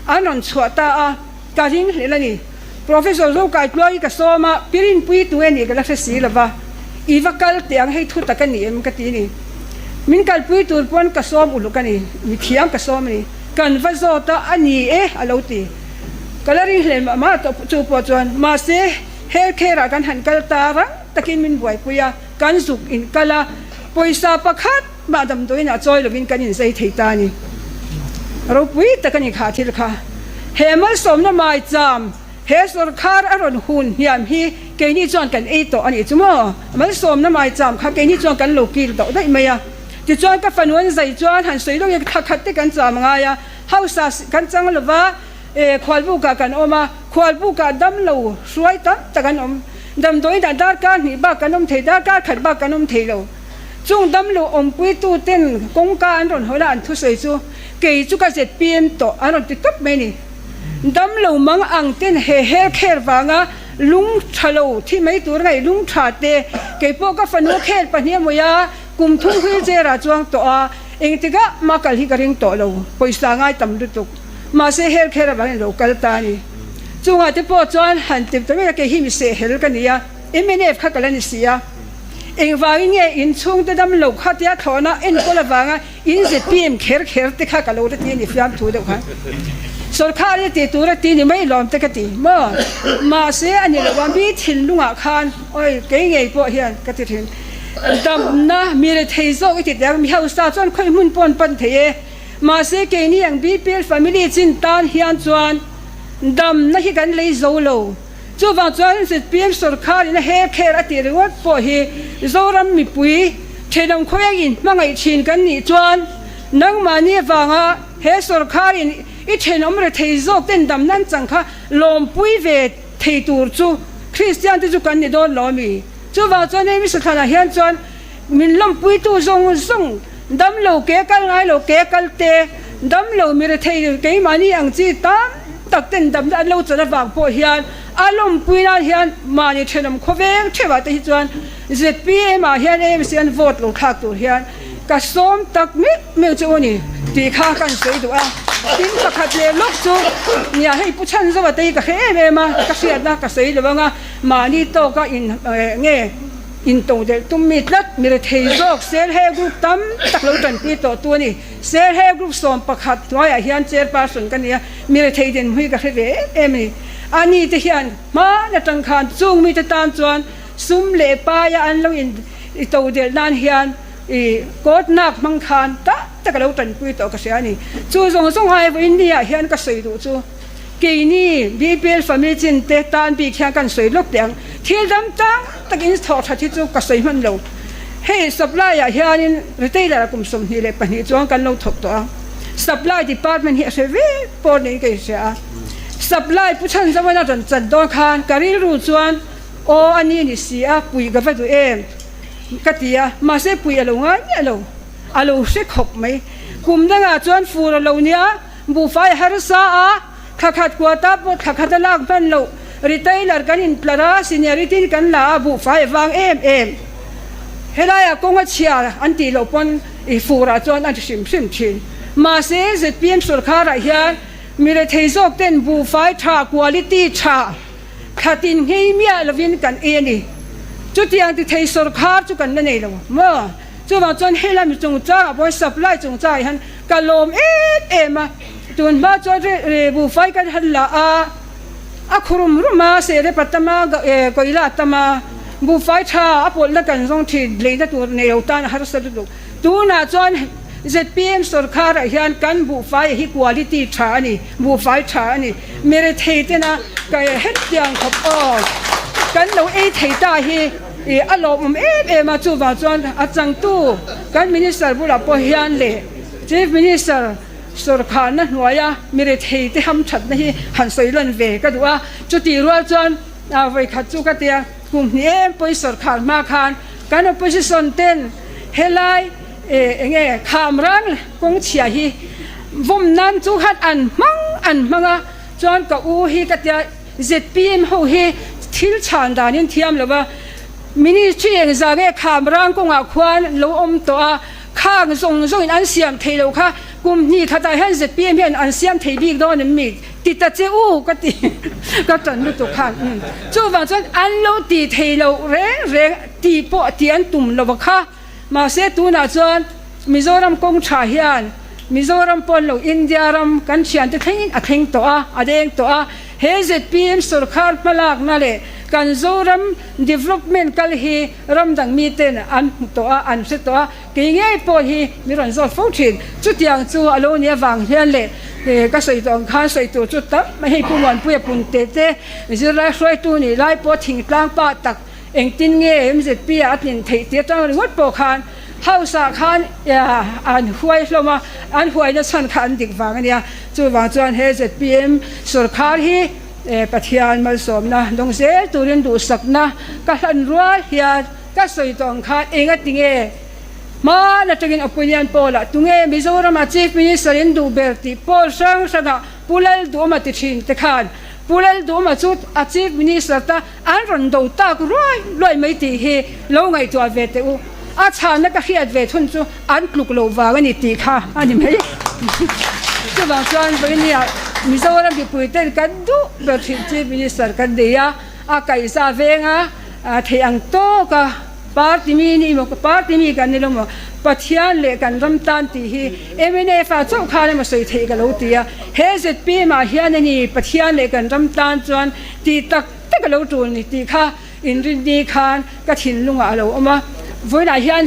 [SPEAKER 8] an rawn chhuah ta a, ka ring hlel a ni. Professor Zokai Tluai ka sawm a, Pi Rinpuii tu nge nih ka la hre si lo va, i va kal teh ang hei thu tak a ni em ka ti ni. Min kalpui tur pawn ka sawm uluk a ni, mithiam ka sawm a ni. Kan va zawt a, a ni e a lo ti. Ka la ring hle mah mah tawh chu pawh chuan, mahse health care ah kan han kal ta rang takin min buaipui a, kan zuk in kal a, pawisa pakhat mah damdawiin ah chawi lovin kan inzei thei ta a ni. Ropui tak a ni kha thil kha. He malsawmna maicham he sawrkhar a rawn hun hniam hi keini chuan kan ei tawh a nih chu maw? Malsawmna maicham kha keini chuan kan lo kil tawh daih mai a. Tichuan ka fanu an zai chuan han sawi deuh in thla khat te kan cham ngai a, hausa kan chang lova khualbukah kan awm a, khualbukah damlo hruai tam tak an awm. Damdawiinah darkar hnih bak kan awm thei, darkar khat bak kan awm thei lo. Chung damlo awmpuitu ten kawngka an rawn hawn a an thusawi chu kei chu ka zpm tawh an rawn ti tawp mai ni. Damlo mang ang ten he health care vanga lung tha lo thi mai tur ngaih lung tha te kei pawh ka fanu khel pahnih a mawi a kum thum wheelchair ah chuang tawh a engtikah mah kal hi ka ring tawh lo pawisa ngai tam lutuk mahse health care avangin lo kal ta a ni. Chungah te pawh chuan han ti ta mai a kei hi mi sehhel ka ni a mnf kha ka la ni si a. Engvangin nge in chhungte dam lo kha tia thlawhna enkawl avanga in zpm kher kher te kha ka lo la ti a ni fiamthu deuh khan. Sawrkhar i tih tur a ti ni mai lawm te ka ti maw? Mahse a ni lo a, mi thinlungah khan awi kei ngei pawh hian ka ti thin. Damna mi rethei zawk i ti teh ang, mi hausa chuan khawi hmun pawh an pan thei e. Mahse keini ang BPL family chin tan hian chuan damna hi kan lei zo lo. Chuvang chuan zpm sawrkharin a her kher a tih ringawt pawh hi Zoram mipui thenawm khaweng in hmangaih thin kan nih chuan nangmahni avanga he sawrkharin i thenawm rethei zawk ten dam nan chang kha lawmpui ve thei tur chu Kristian te chu kan ni dawn lo ami? Chuvang chuan hei Misathlanah hian chuan min lawmpuitu zawng zawng damlo ke kal ngai lo ke kal te, damlo mi rethei keimahni ang chi tam tak ten damna an lo chan avang pawh hian a lawmpui nan hian mahni thenawm khawveng theuhah te hi chuan zpm ah hian AMC an vote lo thlak tur hian ka sawm tak meuh meuh chu u ni tih kha ka insawi duh a. Tin pakhat leh lawk chu nia hei Pu Chhanzova te hi ka hre em em a, ka hriatna ka sawi lo anga mahni tawka in nge intodelh tum mi tlat mi rethei zawk sel he group tam tak lo tanpui tawh tu a ni. Serhe Group 11 hnuaiah hian chairperson ka ni a, mi rethei dinhmun hi ka hre ve em em a ni. A ni te hian hman atang khan chung mite tan chuan sum leh paia an lo in to delh nan hian i court nak hmang khan tak tak a lo tanpui tawh ka hria a ni. Chu zawng zawng ai vawiin ni ah hian ka sawi duh chu keini BPL family chin te tan bik hian kan sawi lawk teh ang. Thil dam tang takin thawh that hi chu ka sawi hman lo. Hei supply ah hianin retailer ah kum 22 chuan kan lo thawk tawh a, supply department hi a hre vek pawh niin ka inhria a. Supply pu chhan zawn a rawn chan dawn khan ka rilru chuan aw a ni ni si a, puih ka va duh em ka ti a, mahse puih a lo ngai miah lo, a lo hre khawp mai. Kum dangah chuan fur a lo nia, buhfai a harsa a, Thla khat kuata pawh thla khat a lak hman loh. Retailer kan intlar a, seniority in kan la a, buhfai a vang em em. Helaiah kawng a chhia an tih loh pawn i furah chuan a hrim hrim thin. Mahse, zpm sawrkharah hian mi rethei zawk ten buhfai tha, quality tha, thla tin nghei miah lovin kan ei a ni. Chutiang ti thei sawrkhar chu kan la nei lo maw? Chuvang chuan helai mi chungchangah pawh supply chungchangah hian ka lawm em em a. Tun hma chuan buhfai kan han la a, a khu rum rum a, sehrepa tam a, kawila tam a, buhfai tha a pawlhna kan zawng thin, leina tur nei lo tan a harsa lutuk. Tunah chuan zpm sawrkharah hian kan buhfai hi quality tha a ni, buhfai tha a ni. Mi rethei tena hetiang khawp aw kan lo ei thei ta hi a lawmawm em em a, chuvang chuan a changtu kan minister bulah pawh hian leh Chief Minister. Sawrkharna hnuaia mi retheite hamthatna hi han sawi lan ve ka duh a, chutih rual chuan vawikhat chu ka tia kum hnih em pawi sawrkhar hma khan kan opposition ten helai enge kham rang kawng chhia hi vawm nan chu khan an hmang an hmang a, chuan ka u hi ka tia zpm ho hi thil chhan danin thiam lo va, ministry engzah nge kham rang kawngah khuan lo awm tawh a. Khang zawng zawngin an siam thei lo kha kum hnih khatah hian zpm hian an siam thei bik dawn em mi? Ti ta che u ka ti ka tan lutuk khan umm chuvang chuan an lo ti thei lo reng reng tih pawh tih an tum lo kha mahse tunah chuan Mizoram kawng tha hian Mizoram pawn lo India ram kan thiante thlengin a thleng tawh a a deng tawh a he zpm sawrkhar hmalakna leh kan Zoram development kal hi Ram dang miten an hmu tawh a, an hre tawh a, kei ngei pawh hi mi rawn zawt fo thin. Chutiang chu a lo nih avang hian leh ka sawi tawh ang khan sawi tur chu tam mai hei Pu Muanpuia Punte te zirlai hruaitu nih lai pawh thingtlang pa tak engtin nge MZP ah a tlin theih tih atang ringawt pawh khan House ah khan an huai hlawm a, an huaina chhan kha an dik vang a nia. Chuvang chuan he zpm sawrkhar hi Pathian malsawmna dawng zel turin duhsakna ka hlan rual hian ka sawi tawh ang khan engati nge hman atangin opinion poll ah tunge Mizorama Chief Minister in duh ber tih poll hrang hrangah Pu Lalduhawma ti thin te khan Pu Lalduhawma chu a Chief Minister ta an rawn do tak ruai ruai mai tih hi lo ngaihtuah ve teh u. A chhanna ka hriat ve thun chu an tluk loh vang a ni tih kha a ni mai. Chuvang chuan vawinia Mizoram mipui ten kan duh ber thin Chief Minister kan nei a, a kaihza venga theih ang tawk a party mi ni emaw party mi kan ni lo maw Pathian leh kan ram tan tih hi mnf ah chauh khan emaw sawi theih ka lo ti a, he zpm ah hian a ni Pathian leh kan ram tan chuan tih tak tak a lo tul ni tih kha Inrinni khan ka thinlungah a lo awm a, vawiinah hian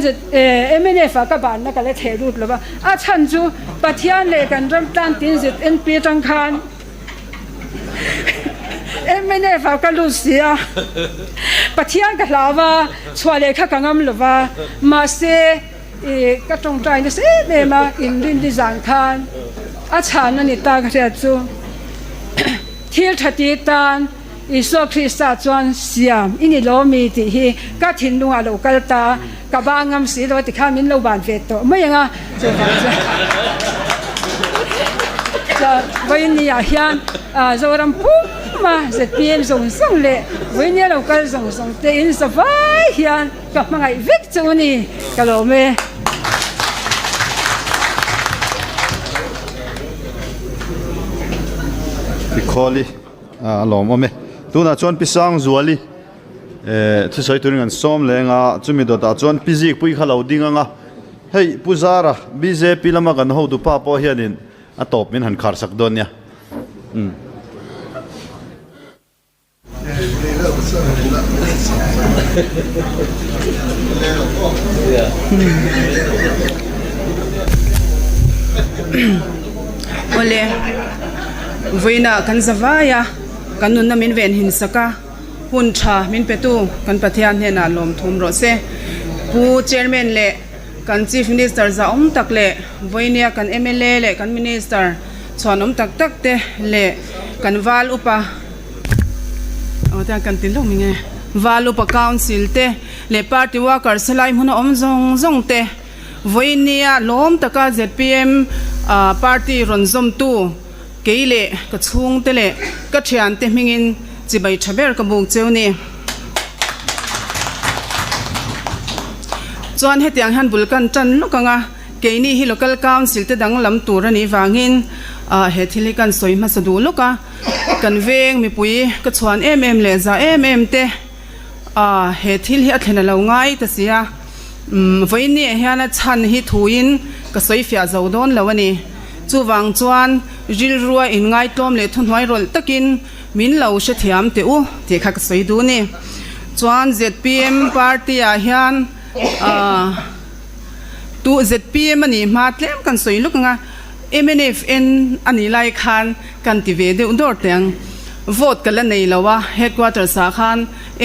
[SPEAKER 8] mnf ah ka banna ka la theh lut lo va, a chhan chu Pathian leh kan ram tlang tin ZNP atang khan mnf ah ka lut si a, Pathian ka hlau va, chhuah leh kha ka ngam lo va, mahse ka tawngtai nasa em em a, Inrinni zan khan a chhan a ni ta ka hriat chu thil tha ti tan. Isua Krista chuan siam i ni lo mi tih hi ka thinlungah lo kal ta, ka ba ngam si lo ti khan min lo ban ve tawh mai ang a, chuvang chuan vawiin ah hian Zoram puma zpm zawng zawng leh vawiin lo kal zawng zawng te in zavai hian ka hmangaih vek chu a ni ka lawm e.
[SPEAKER 2] Tikhawli. A lawm awm e. Tunah chuan Pi Sangzuali eh thusawi turin an sawm leng a, chumi dawtah chuan Pi Zikpui kha lo ding ang a. Hei Pu Zara, bjp lama kan hotu pa pawh hianin a tawp min han khar sak dawn nia. Umm.
[SPEAKER 9] Awle, vawiinah kan za vai a, kan nunna min ven hin sak a, hun tha min petu kan Pathian hnenah lawm thum rawh se. Pu Chairman leh kan Chief Minister zahawm tak leh vawiinia kan mla leh kan Minister chhuanawm tak tak te leh kan val upa, Aw tiang kan ti lawk mi nge Val Upa Council te leh Party Workers helai hmun a awm zawng zawng te vawiin nia lawm taka zpm party rawn zawmtu kei leh ka chhungte leh ka thiante hmingin chibai tha ber ka buk cheu ni. Chuan hetiang hian bul kan tan lawk ang a. Keini hi Local Council te danglam tur a nih vangin he thil hi kan sawi hmasa duh lawk a. Kan veng mipui ka chhuan em em leh za em em te he thil hi a thlen a lo ngai ta si a. Vawiin ah hian a chhan hi thuin ka sawi fiah zo dawn lo a ni. Chuvang chuan rilrua inngaitlawm leh thuhnuai rawlh takin min lo hrethiam teh u tih kha ka sawi duh a ni. Chuan zpm party ah hian Tu zpm a nih hma tlem kan sawi luk ang a, mnfn a nih lai khan kan ti ve deuh dawr teh ang. Vote ka la nei lo a, headquarters ah khan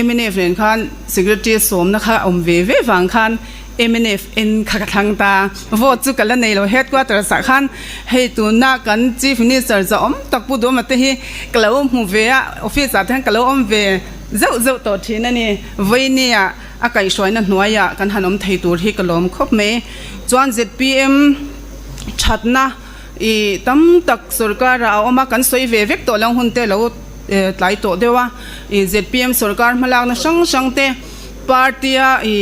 [SPEAKER 9] mnf nen khan secretary sawmna kha awm ve ve vang khan Mnf en kha ka thlang ta. Vote chu ka la nei lo headquarters ah khan hei tuna kan Chief Minister zawh awm tak Pu Duhama te hi ka lo hmu ve a, office ah te hian ka lo awm ve zeuh zeuh tawh thin a ni. Vawinia a kaihhruaina hnuaiah kan han awm thei tur hi ka lawm khawp mai. Chuan zpm thatna i tam tak sorkar ah a awm a, kan sawi ve vek tawh lo hun te lo tlai tawh deuh a. I zpm sorkar hmalakna hrang hrang te, party a i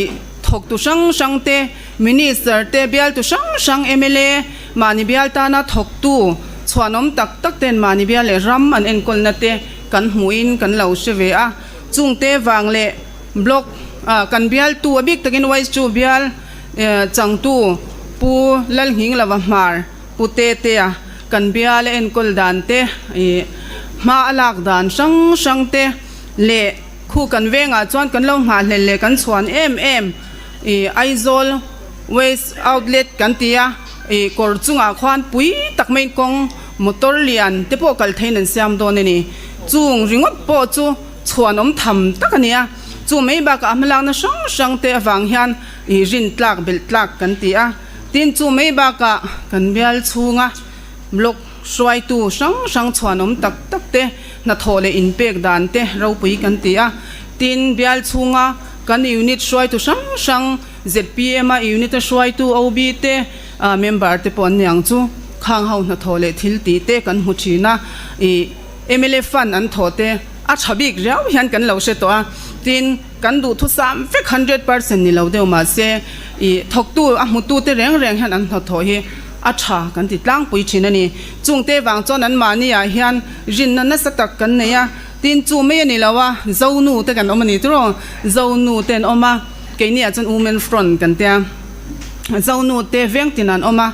[SPEAKER 9] thawktu hrang hrang te, minister te, bialtu hrang hrang mla mahni bial tana thawktu chhuanawm tak tak ten mahni bial leh ram an enkawlna te kan hmuhin kan lo hre ve a. Chungte vang leh block kan bialtu a bik takin Waichu bial changtu Pu Lalnghinglova Hmar Pu Tetea kan bial a enkawl dan te ih hma a lak dan hrang hrang te leh Khu kan vengah chuan kan lo nghahhlelh leh kan chhuan em em ih Aizawl Waste Outlet kan ti a, ih kawr chungah khuan pui tak mai kawng motor lian te pawh kal theiin an siam dawn a ni. Chung ringawt pawh chu chhuanawm tham tak a ni a, chu mai bakah a hmalakna hrang hrang te avang hian ih rin tlak belh tlak kan ti a. Tin chu mai bakah kan bial chhunga block hruaitu hrang hrang chhuanawm tak tak te hnathawh leh inpek dan te ropui kan ti a. Tin, bial chhunga kan unit hruaitu hrang hrang zpm a unit a hruaitu OB te member te pawh an ni ang chu khang ho hnathawh leh thil tih te kan hmu thin a. Ih mla fund an thawh te a tha bik riau hian kan lo hre tawh a. Tin, kan duhthusam vek 100% ni lo deuh mahse ih thawktu a hmutu te reng reng hian an hnathawh hi a tha kan ti tlangpui thin a ni. Chungte vang chuan an mahni ah hian rinna nasa tak kan nei a, tin chu mai a ni lo a, Zonu te kan awm a ni tur aw, Zonu te an awm a, keini ah chuan Women Front kan tia, Zonu te veng tin an awm a,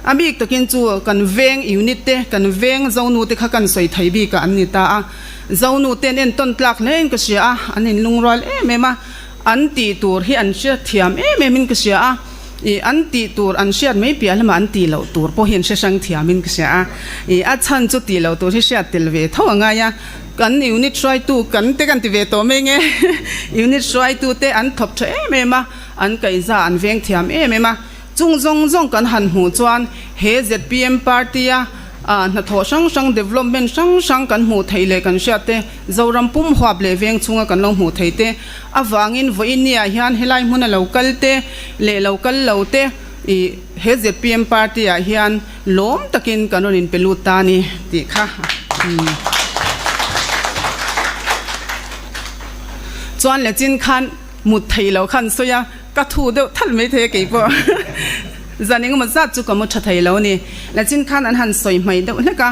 [SPEAKER 9] a bik takin chu kan veng unit te, kan veng Zonu te kha kan sawi thei bik ah an ni ta a, Zonu te an entawn tlak hle in ka hria a, an inlungrual em em a, an tih tur hi an hriatthiam em em in ka hria a. Ih, an tih tur an hriat mai piah lamah an tih loh tur pawh hi an hre hrang thiamin ka hria a. Ih, a chhan chu tih loh tur hi hriat tel ve tho a ngai a. Kan unit hruaitu kan te kan ti ve tawh mai nge. Unit hruaitu te an thawp tha em em a, an kaihza an veng thiam em em a. Chung zawng zawng kan han hmuh chuan he zpm party a hnathawh hrang hrang, development hrang hrang kan hmuh theih leh kan hriat te, Zoram pum huap leh veng chhunga kan lo hmuh theih te avangin vawiinniah hian helai hmuna lo kal te leh lo kal lo te ih he zpm party ah hian lawm takin kan rawn inpe lut ta a ni tih kha chuan le chin khan mut theih loh khan sawi a, ka thu deuh thalh mai thei a keipawh zan engemaw zat chu ka mu tha thei lo a ni. Le chin khan an han sawi hmai deuh hlek a.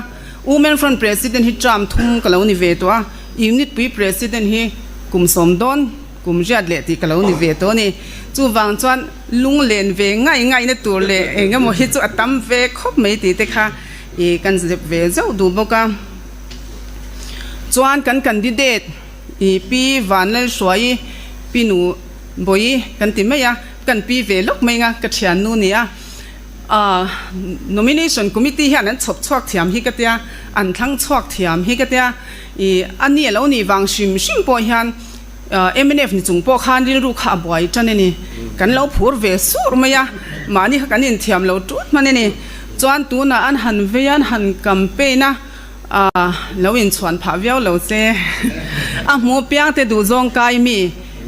[SPEAKER 9] Women Front President hi term thum ka lo ni ve tawh a, Unit pui President hi kum sawm dawn kum riat leh tih ka lo ni ve tawh a ni. Chuvang chuan lunglen ve ngai ngaihna tur leh eng emaw hi chu a tam ve khawp mai tih te kha i kan zep ve zauh duh bawk a. Chuan kan candidate i Pi Vanlalhruaii, Pi Nu Bawi kan ti mai a, kan pi ve lawk mai anga ka thiannu ni a. Nomination committee hian an chhawp chhuak thiam hi ka tia, an thlang chhuak thiam hi ka tia, ih a ni a lo nih vang hrim hrim pawh hian mnf ni chung pawh khan rilru kha a buai tan a ni. Kan lo phur ve sur mai a, mahni kha kan inthiam lo tut hman a ni. Chuan tunah an han vei a, an han campaign a, lo inchhuan phah viau lo che. A hmu piang te duhzawng kai mi,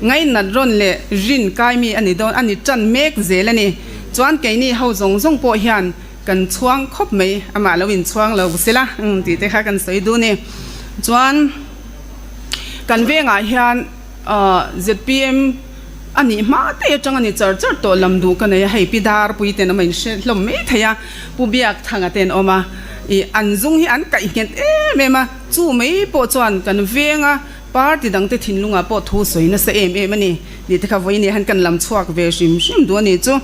[SPEAKER 9] ngainat rawn leh rin kai mi a ni dawn, a ni tan mek zel a ni. Chuan keini ho zawng zawng pawh hian kan chhuang khawp mai, amah lo inchhuang lo sela tih te kha kan sawi duh ni. Chuan kan vengah hian zpm a nih hma te atang a ni char char tawh lam duh ka nei a, hei Pi Darpui ten awm a inhre hlawm mai thei a, Pu Biakthanga ten awm a, ih an zung hi an kaih nghet em em a, chu mai pawh chuan kan venga party dangte thinlungah pawh thu sawi nasa em em a ni tih te kha vawinia hian kan lam chhuak ve hrim hrim duh a ni chu.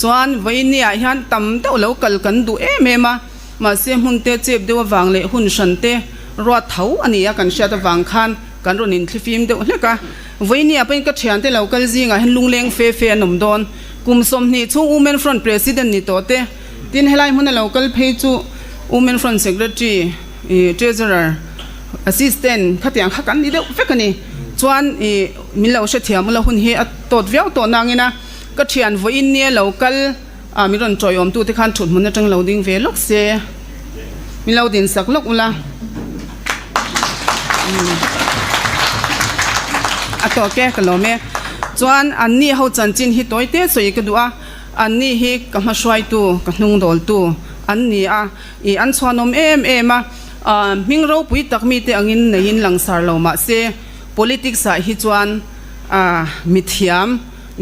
[SPEAKER 9] Chuan vawinia hian tam deuh lo kal kan duh em em a, mahse hmun te chep deuh avang leh hun hran te ruat tho a ni a kan hriat avang khan kan rawn inthlifim deuh hlek a. Vawinia pawhin ka thiante lo kal zingah hian lungleng fe fe an awm dawn. Kum 20 chhung Women Front President ni tawh te, tin helai hmuna lo kal phei chu Women Front Secretary, Treasurer, Assistant khatiang kha kan ni deuh vek a ni. Chuan ih min lo hrethiam ula hun hi a tawt viau tawh nangin a. Ka thian vawiin nia lo kal a min rawn tawiawm tu te khan thut hmun atang lo ding ve lawk se min lo din sak lawk ula a tawk e ka lawm e chuan an ni ho chanchin hi tawi te sawi ka duh a an ni hi ka hma hruaitu ka hnung dawltu an ni a ih an chhuanawm em em a hming ropui tak mite angin neiin langsar lo mahse politics ah hi chuan mithiam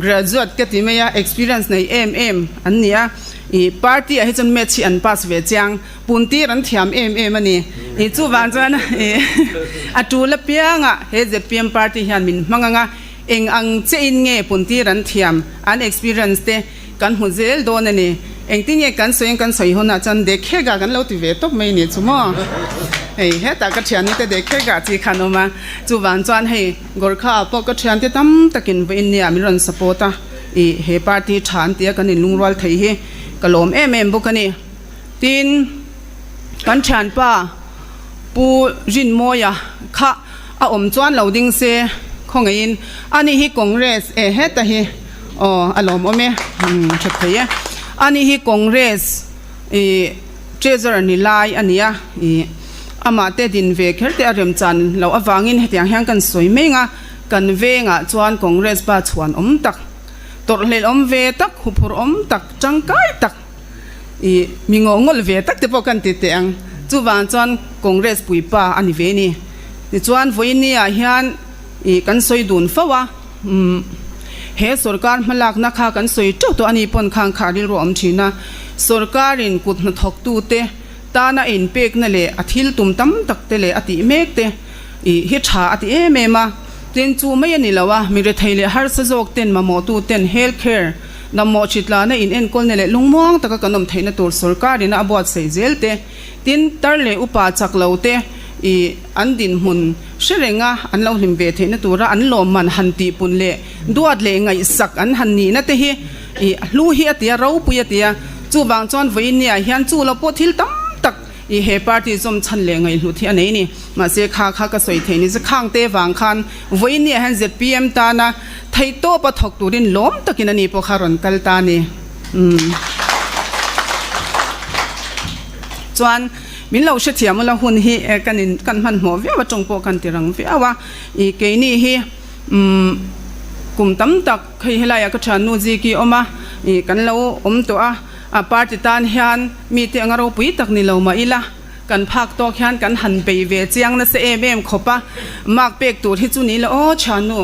[SPEAKER 9] Graduate ka ti mai a, experience nei em em an ni a, ih party ah hi chuan maths hi an pass ve chiang, puntir an thiam em em a ni. Ih chuvang chuan ih a tul apiangah he zpm party hian min hmang ang a, eng ang che in nge puntir an thiam, an experience te kan hmu zel dawn a ni. Engtin nge kan sawi ang kan sawi hunah chuan dekhega kan lo ti ve tawp mai ni chu maw? Hei hetah ka thianni te dekhega chi khan awm a, chuvang chuan hei. Gorkha ah pawh ka thiante tam takin vawiin nia min rawn support a, ih he party tha an tia kan inlungrual thei hi ka lawm em em bawk a ni. Tin, kan thianpa Pu Rinmawia kha a awm chuan lo ding se khawngaihin ani hi Congress e heta hi aw a lawm awm e umm tha thei e ani hi Congress ih Treasurer ni lai a ni a ih. Amah te din ve kher te a remchan loh avangin hetiang hian kan sawi mai nga, kan vengah chuan Congress pa chhuan awm tak, tawrhhlelh awm ve tak, huphurh awm tak, tangkai tak, ih mi ngawhngawl ve tak te pawh kan ti teh ang. Chuvang chuan Congress puipa a ni ve ni. Tichuan vawiin ah hian ih kan sawi dun fo a, umm he sorkar hmalakna kha kan sawi teuh tawh a ni pawn khang kha rilru a awm thin a, sorkarin kut hnathawktute, Tana a inpekna leh a thil tum tam tak te leh a tih mek te ih hi tha a ti em em a. Tin, chu mai a ni lo a, mi rethei leh harsa zawk ten mamawhtu ten health care, damawh hritlana in enkawlna leh lungmuang taka kan awm theihna tur sorkar ina a buatsaih zel te, tin, tar leh upa chak lo te ih an dinhmun hre renga an lo hlim ve theihna tura an lawmman han tihpun leh duat leh ngaihsak an han nihna te hi Ih, hlu hi a ti a, ropui a ti a, chuvang chuan vawiinniah hian chu lo pawh thil tam tak ih he party zawm chhan leh ngaihhlut hi a nei ni. Mahse kha kha ka sawi thei ni chu khangte vang khan vawiinniah hian zpm tana theihtawpa thawk turin lawm takin a ni pawh kha rawn kal ta a ni. Umm. Chuan min lo hrethiam ula hun hi kan in kan hmanhmawh viau a tawng pawh kan ti rang viau a, ih keini hi umm kum tam tak, Hei helaiah ka thiannu Ziki awm a, ih kan lo awm tawh a, a party tan hian mite anga ropui tak ni lo mah ila, kan phak tawk hian kan han bei ve chiang nasa em em khawp a, mark pek tur hi chu ni la aw thiannu,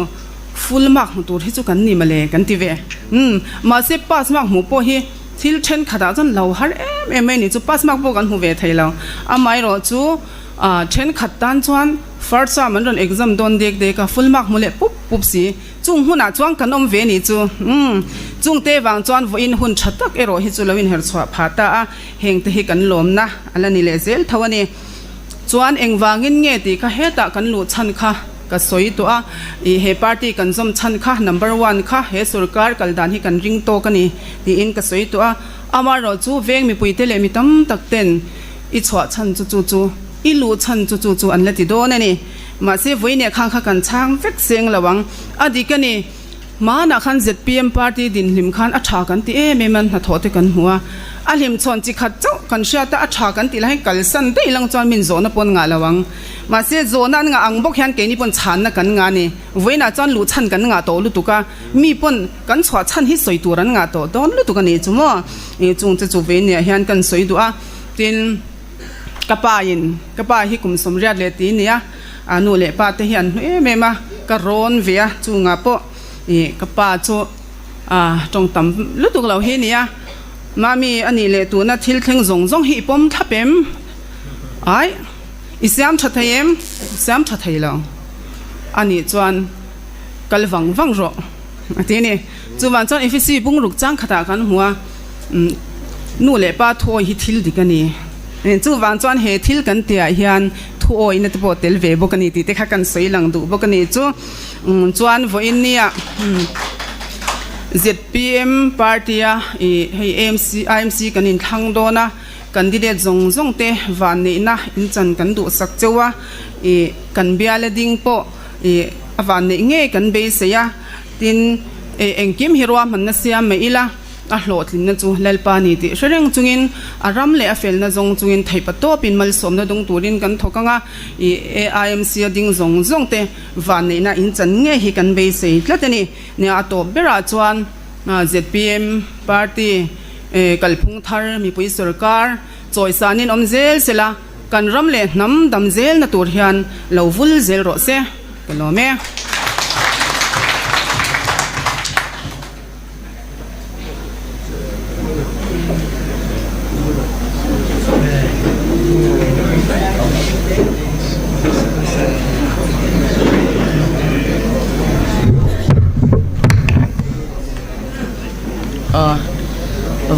[SPEAKER 9] full mark hmu tur hi chu kan ni mawle kan ti ve. Umm, mahse pass mark hmuh pawh hi thil thenkhatah chuan lo har em em mai ni chu, pass mark pawh kan hmu ve thei lo, amaherawh chu thenkhat tan chuan first term an rawn exam dawn dek dek a, full mark hmu leh pup pup si. Chung hunah chuan kan awm ve ni chu. Umm. Chungte vang chuan vawiin hun tha tak erawh hi chu lo inherchhuah phah ta a, hengte hi kan lawmna a la ni leh zel tho a ni. Chuan engvangin nge tih kha hetah kan luh chhan kha ka sawi tawh a, ih he party kan zawm chhan kha number one kha he sorkar kal dan hi kan ring tawk a ni tiin ka sawi tawh a. Amaherawh chu veng mipuite leh mi tam tak ten i chhuah chhan chu chu chu i luh chhan chu chu chu an la ti dawn a ni. Mahse vawiineh khan kha kan chhang vek seng lo ang. A dik a ni. Hmanah khan zpm party dinhlim khan a tha kan ti em em a, hnathawh te kan hmu a. A hlimchhawn chi khat chauh kan hriat a, a tha kan tih lahin kalsan daih lang chuan min zawhna pawn ngah lo ang. Mahse zawhna an ngah ang bawk hian keini pawn chhanna kan ngah a ni. Vawiinah chuan luhchhan kan ngah tawh lutuk a, mi pawn kan chhuah chhan hi sawi tur an ngah tawh dawn lutuk a ni chu maw. Chung che chu vawiineh hian kan sawi duh a, tin. Ka pa in, ka pa hi kum 80 leh ti nia, a nu leh pa te hi an hnu em em a, ka rawn ve a, chungah pawh ih ka pa chu ah tawng tam lutuk lo hi nia, mami a nih leh tuna thil thleng zawng zawng hi i pawm thlap em? Ai, i siam tha thei em? Siam tha thei lo a nih chuan kal vang vang rawh a ti a ni. Chuvang chuan Efesi bungruk chang khatah kan hmu a, Nu leh pa thuawi hi thil dik a ni. Chuvang chuan he thil kan tihah hian thuawina te pawh tel ve bawk a ni tih te kha kan sawi lang duh bawk a ni. Chu chuan vawiin nia zpm party a ih hei AMC IMC kan inthlang dawn a, candidate zawng zawng te vanneihna inchan kan duhsak cheu a, ih kan biala ding pawh ih a vanneih ngei kan beisei a. Tin. Engkim hi ruahmanna siam mai ila, a hlawhtlinna chu Lalpa ni tih hre reng chungin, a ram leh a felna zawng chungin theihpa tawpin malsawmna dung turin kan thawk ang a, AIMC a ding zawng zawng te vanneihna in chan ngei hi kan beisei tlat a ni. Nia a tawp berah chuan zpm party kalphung thar mipui sorkar chawisanin awm zel sela, Kan ram leh hnam dam zelna tur hian lo vul zel rawh se, ka lawm e.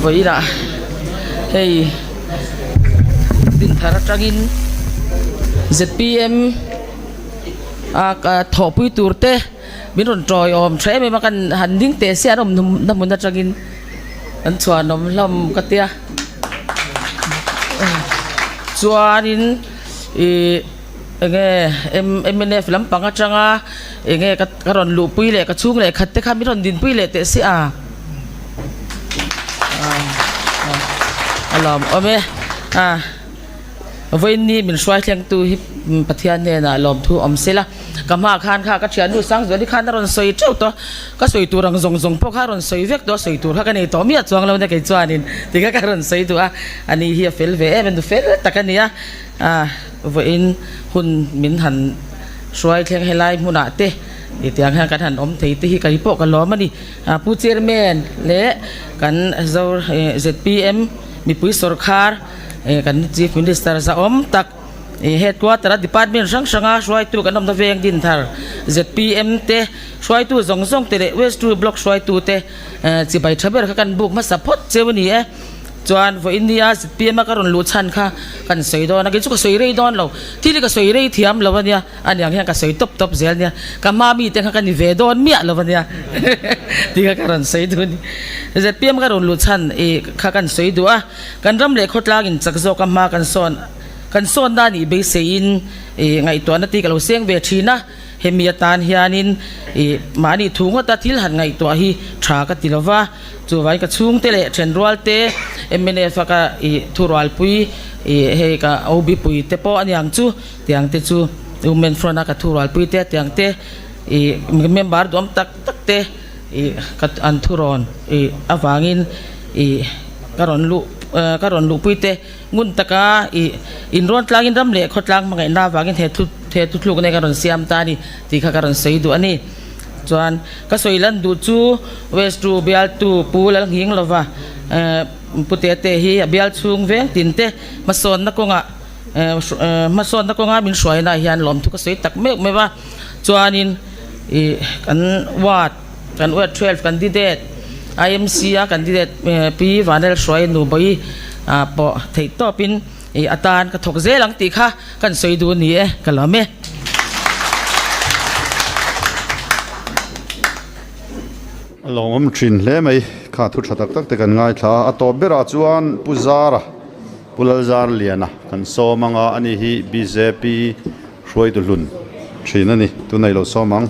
[SPEAKER 10] Vawilah hei. Dinthar atangin zpm a thawhpui tur te min rawn tawiawm tha em em a kan han ding teh se an awm na hmun atangin an chhuanawm hlawm ka tia chuanin ih enge mnf lampang atanga enge ka rawn luhpui leh ka chhung leh khat te kha min rawn dinpui leh teh se a. A lawm awm e. A vawiinni min hruai thlengtu hi Pathian hnenah lawmthu awm se la. Ka hma khan kha ka thiannu Sangzuali khan a rawn sawi teuh tawh. Ka sawi tur ang zawng zawng pawh kha a rawn sawi vek tawh a, sawi tur kha ka nei tawh miah chuang lo nia kei chuanin ti kha ka rawn sawi duh a. Ani hi a fel ve em a, nu fel tak a ni a. A vawiin hun min han hruai thleng helai hmunah te tiang hian kan han awm thei te hi kei pawh ka lawm a ni. Pu Chairman leh kan Zo zpm mipui sawrkhar kan Chief Minister zahawm tak Headquarter a department hrang hranga hruaitu kan awmna veng din thar zpm te hruaitu zawng zawng te leh West Two Block hruaitu te chibai tha ber kha kan buk hmasa phawt cheu a ni e. Chuan vawiin nia zpm a ka rawn luh chhan kha kan sawi dawn a, kei chu ka sawi rei dawn lo, thil hi ka sawi rei thiam lo a nia. A niang hian ka sawi tawp tawp zel nia, ka hma mite kha ka ni ve dawn miah lo ania tih kha ka rawn sawi duh a ni. Zpm ka rawn luh chhan i kha kan sawi duh a, kan ram leh khawtlang in chak zawk a hma kan sawn kan sawn na nih beiseiin i ngaihtuahna tih ka lo seng ve thin a, hemi atan hianin i mahni thu ngawta thil han ngaihtuah hi tha ka ti lo va, chuvangin ka chhungte leh thenrualte mnf a ka i thurualpui i hei ka OB pui te pawh a niang chu. Tiang te chu Women Front a ka thurualpui te tiang te ih member duam tak tak te ih ka an thurawn ih avangin ih ka rawn luh ka rawn luhpui te ngun taka ih inrawn tlangin ram leh khawtlang hmangaihna avangin he thu he thuthlukna hi ka rawn siam ta a ni tih kha ka rawn sawi duh a ni. Chuan ka sawi lan duh chu West Tu bialtu Pu Lalnghinglova Pu Tete hi a bial chhung veng tin te hmasawnna kawngah Hmasawnna kawnga min hruaina ah hian lawmthu ka sawi tak meuh meuh a, chuanin ih kan ward kan ward 12 candidate IMC a candidate Pi Vanel Hruai nu Bawi ah pawh theih tawpin ih atan ka thawk zel ang tih kha kan sawi duh a ni e, ka lawm e.
[SPEAKER 2] A lawmawm thin hle mai, kha thu tha tak tak te kan ngaithla a, a tawp berah chuan Pu Zara. Pu Lalzarliana kan sawm anga ani hi bjp hruaitu hlun thin a ni, tunah i lo sawm ang.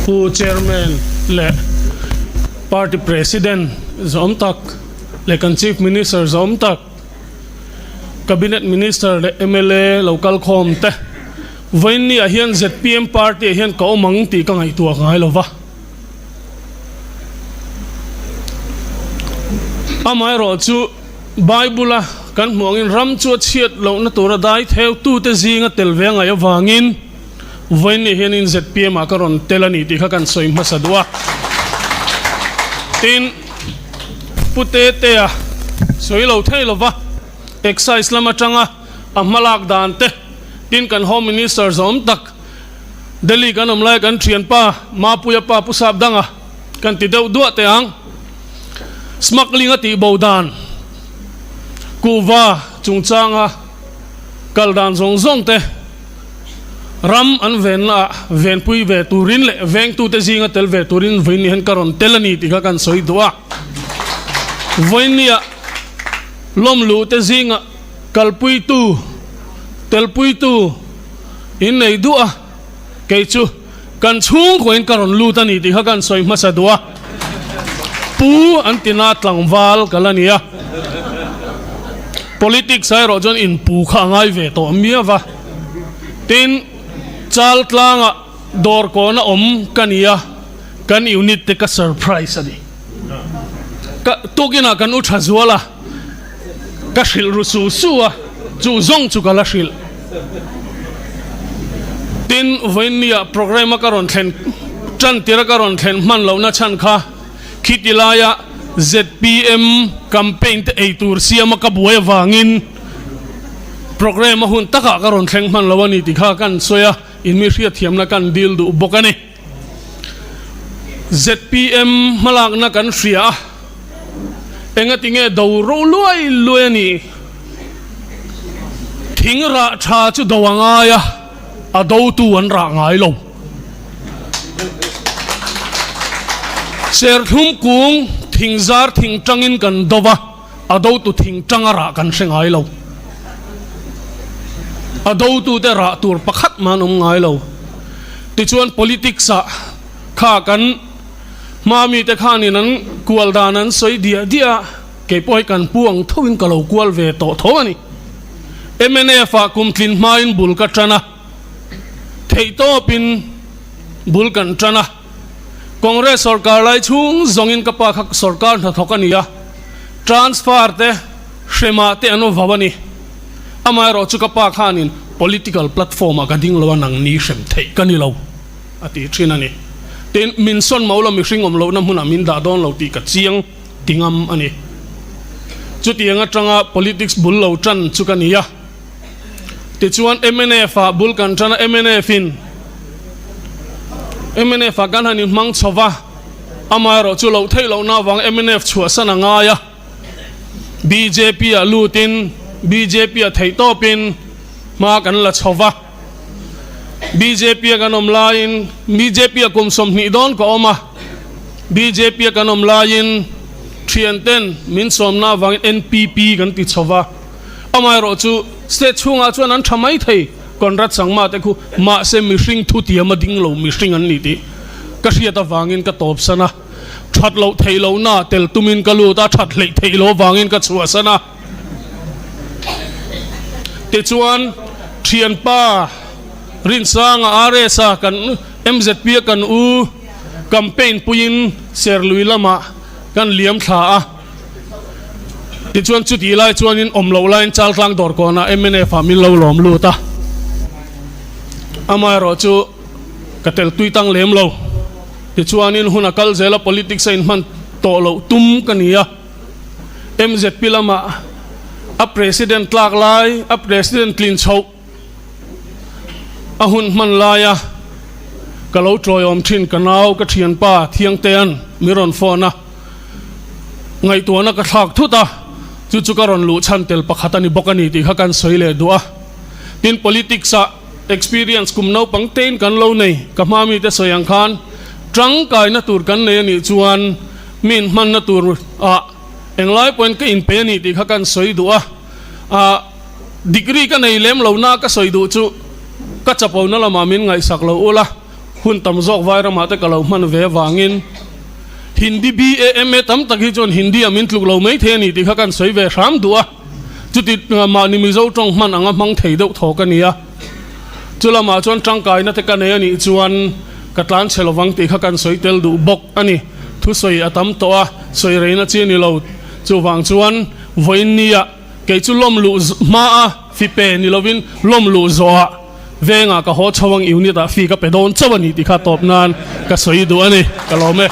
[SPEAKER 11] Pu Chairman leh Party President zawm tak leh kan Chief Minister zawm tak, Cabinet Minister leh mla lo kal khawm te, vawiinniah hian zpm Party ah hian ka awm ang tih ka ngaihtuah ngai lo va. Amaherawhchu, Bible-a kan hmuh angin ram chu a chhiat lohna tura dai theutute zinga tel ve a ngaih avangin vawiinni hianin zpm-ah ka rawn tel a ni tih kha kan sawi hmasa duh a. Tin, Pu Tetea sawi lo thei lova Excise lam atanga a hmalak dan te, tin kan Home Minister zawm tak, Delhi kan awm lai kan thianpa Mapuia pa Pu Sap Danga kan ti deuh duah teh ang. Smuggling a tih bo dan kuhva chungchanga kal dan zawng zawng te ram an venna ah venpui ve turin leh vengtute zinga tel ve turin vawiin ni hian ka rawn tel a ni tih kha kan sawi duh a. Vawiin nia lawmluhte zinga kalpuitu, telpuitu. In nei duh a, kei chu kan chhungkawiin ka rawn lut a ni tih kha kan sawi hmasa duh a, Pu an tina tlangval ka la ni a, politics ah erawh chuan inpu kha a ngai ve tawh miau va, tin Chaltlangah dawr kawna awm ka ni a, kan unit te ka surprise a ni. Ka tukinah kan u tha zual a, ka hrilh ru su su a, chu zawng chu ka la hrilh. Tin, vawiinnia programme a ka rawn thlen tan tir a ka rawn thlen hman lohna chhan kha khiti laia zpm campaign te ei tur siama ka buai avangin programme a hun takah ka rawn thleng hman lo a ni tih kha kan sawi a, in mi hriatthiamna kan dil duh bawk a ni. Zpm hmalakna kan hria a, engati nge do ro luai luai a ni? Thing rah tha chu do a ngai a, a dotu an rah ngai lo. Serthlum kung thing zar thing tangin kan do va, a dotu thing tanga rah kan hre ngai lo. A dotute rah tur pakhat mah an awm ngai lo. Tichuan politics ah kha kan hma mite khanin an kual dan an sawi diah diah a, kei pawh hi kan pu ang thoin ka lo kual ve tawh tho a ni. Mnf ah kum tlin hmain bul ka tan a, theihtawpin bul kan tan a. Congress sorkar lai chhung zawngin ka pa kha sorkar hnathawk a ni a, transfer te, hremah te an awm vau a ni. Amaherawh chu ka pa khanin political platform ah ka ding lo a nang ni hrem theih ka ni lo a ti thin a ni. Tin, min sawn mo lo mihring awm lohna hmunah min dah dawn lo tih ka chiang ti ngam a ni. Chutiang atanga politics bul lo tan chu ka ni a. Tichuan mnf ah bul kan tan a, mnf in mnf ah kan han inhmang chho va, amaherawh chu loh theih lohna avang mnf chhuahsan a ngai a, bjp ah lutin bjp ah theihtawpin hma kan la chho va, bjp a kan awm laiin bjp ah kum 20 dawn ka awm a, bjp a kan awm laiin thianten min sawmna avangin npp kan ti chho va. Amaherawh chu state chhungah chuan an tha mai thei, Conrad Sangma te khu mahse mihring thutiam a ding lo mihring an ni tih ka hriat avangin ka tawpsan a, that loh theih lohna tel tumin ka lut a, that hleih theih loh avangin ka chhuahsan a. Tichuan thianpa Rinsanga RS-a kan MZP-a kan u campaign puiin Serlui lamah kan liam thla a. Tichuan chutih lai chuanin awm loh laiin Chaltlang dawr kawnah mnf ah min lo lawm lut a, amaherawh chu ka tel tui tang lem lo. Tichuanin hun a kal zel a, politics a inhman tawh loh tum ka ni a, MZP lamah a president tlak lai, a president tlin chhoh a hun hman laia ka lo tawiawm thin ka nau ka thianpa Thiangtean mi rawn phone a. Ngaihtuahna ka thlak thut a, chu chu ka rawn luh chhan tel pakhat a ni bawk a ni tih kha kan sawi leh duh a. Tin, politics ah experience kum naupang tein kan lo nei, ka hma mite sawi ang khan tangkaina tur kan nei a nih chuan mi inhmanna tur ah englai pawhin ka inpe a ni tih kha kan sawi duh a. Ah, degree ka nei lem lo na ka sawi duh chu ka chapona lamah min ngaihsak lo ula. Hun tam zawk vai ramah te ka lo hman ve avangin Hindi BA MA tam tak hi chuan Hindi a min tluk lo mai thei a ni tih kha kan sawi ve hram duh a, chuti mahni Mizo tawng hman anga hmang thei deuh thaw ka ni a, chu lamah chuan tangkaina te ka nei a nih chuan ka tlan chhe lovang tih kha kan sawi tel duh bawk a ni. Thusawi a tam tawh a, sawi reina chi a ni lo. Chuvang chuan vawiin nia kei chu lawm luh hma a fipe ni lovin lawm luh zawhah Vengah ka haw chho ang unit ah fee ka pe dawn chauh a ni tih kha tawp nan ka sawi duh a ni, ka lawm e.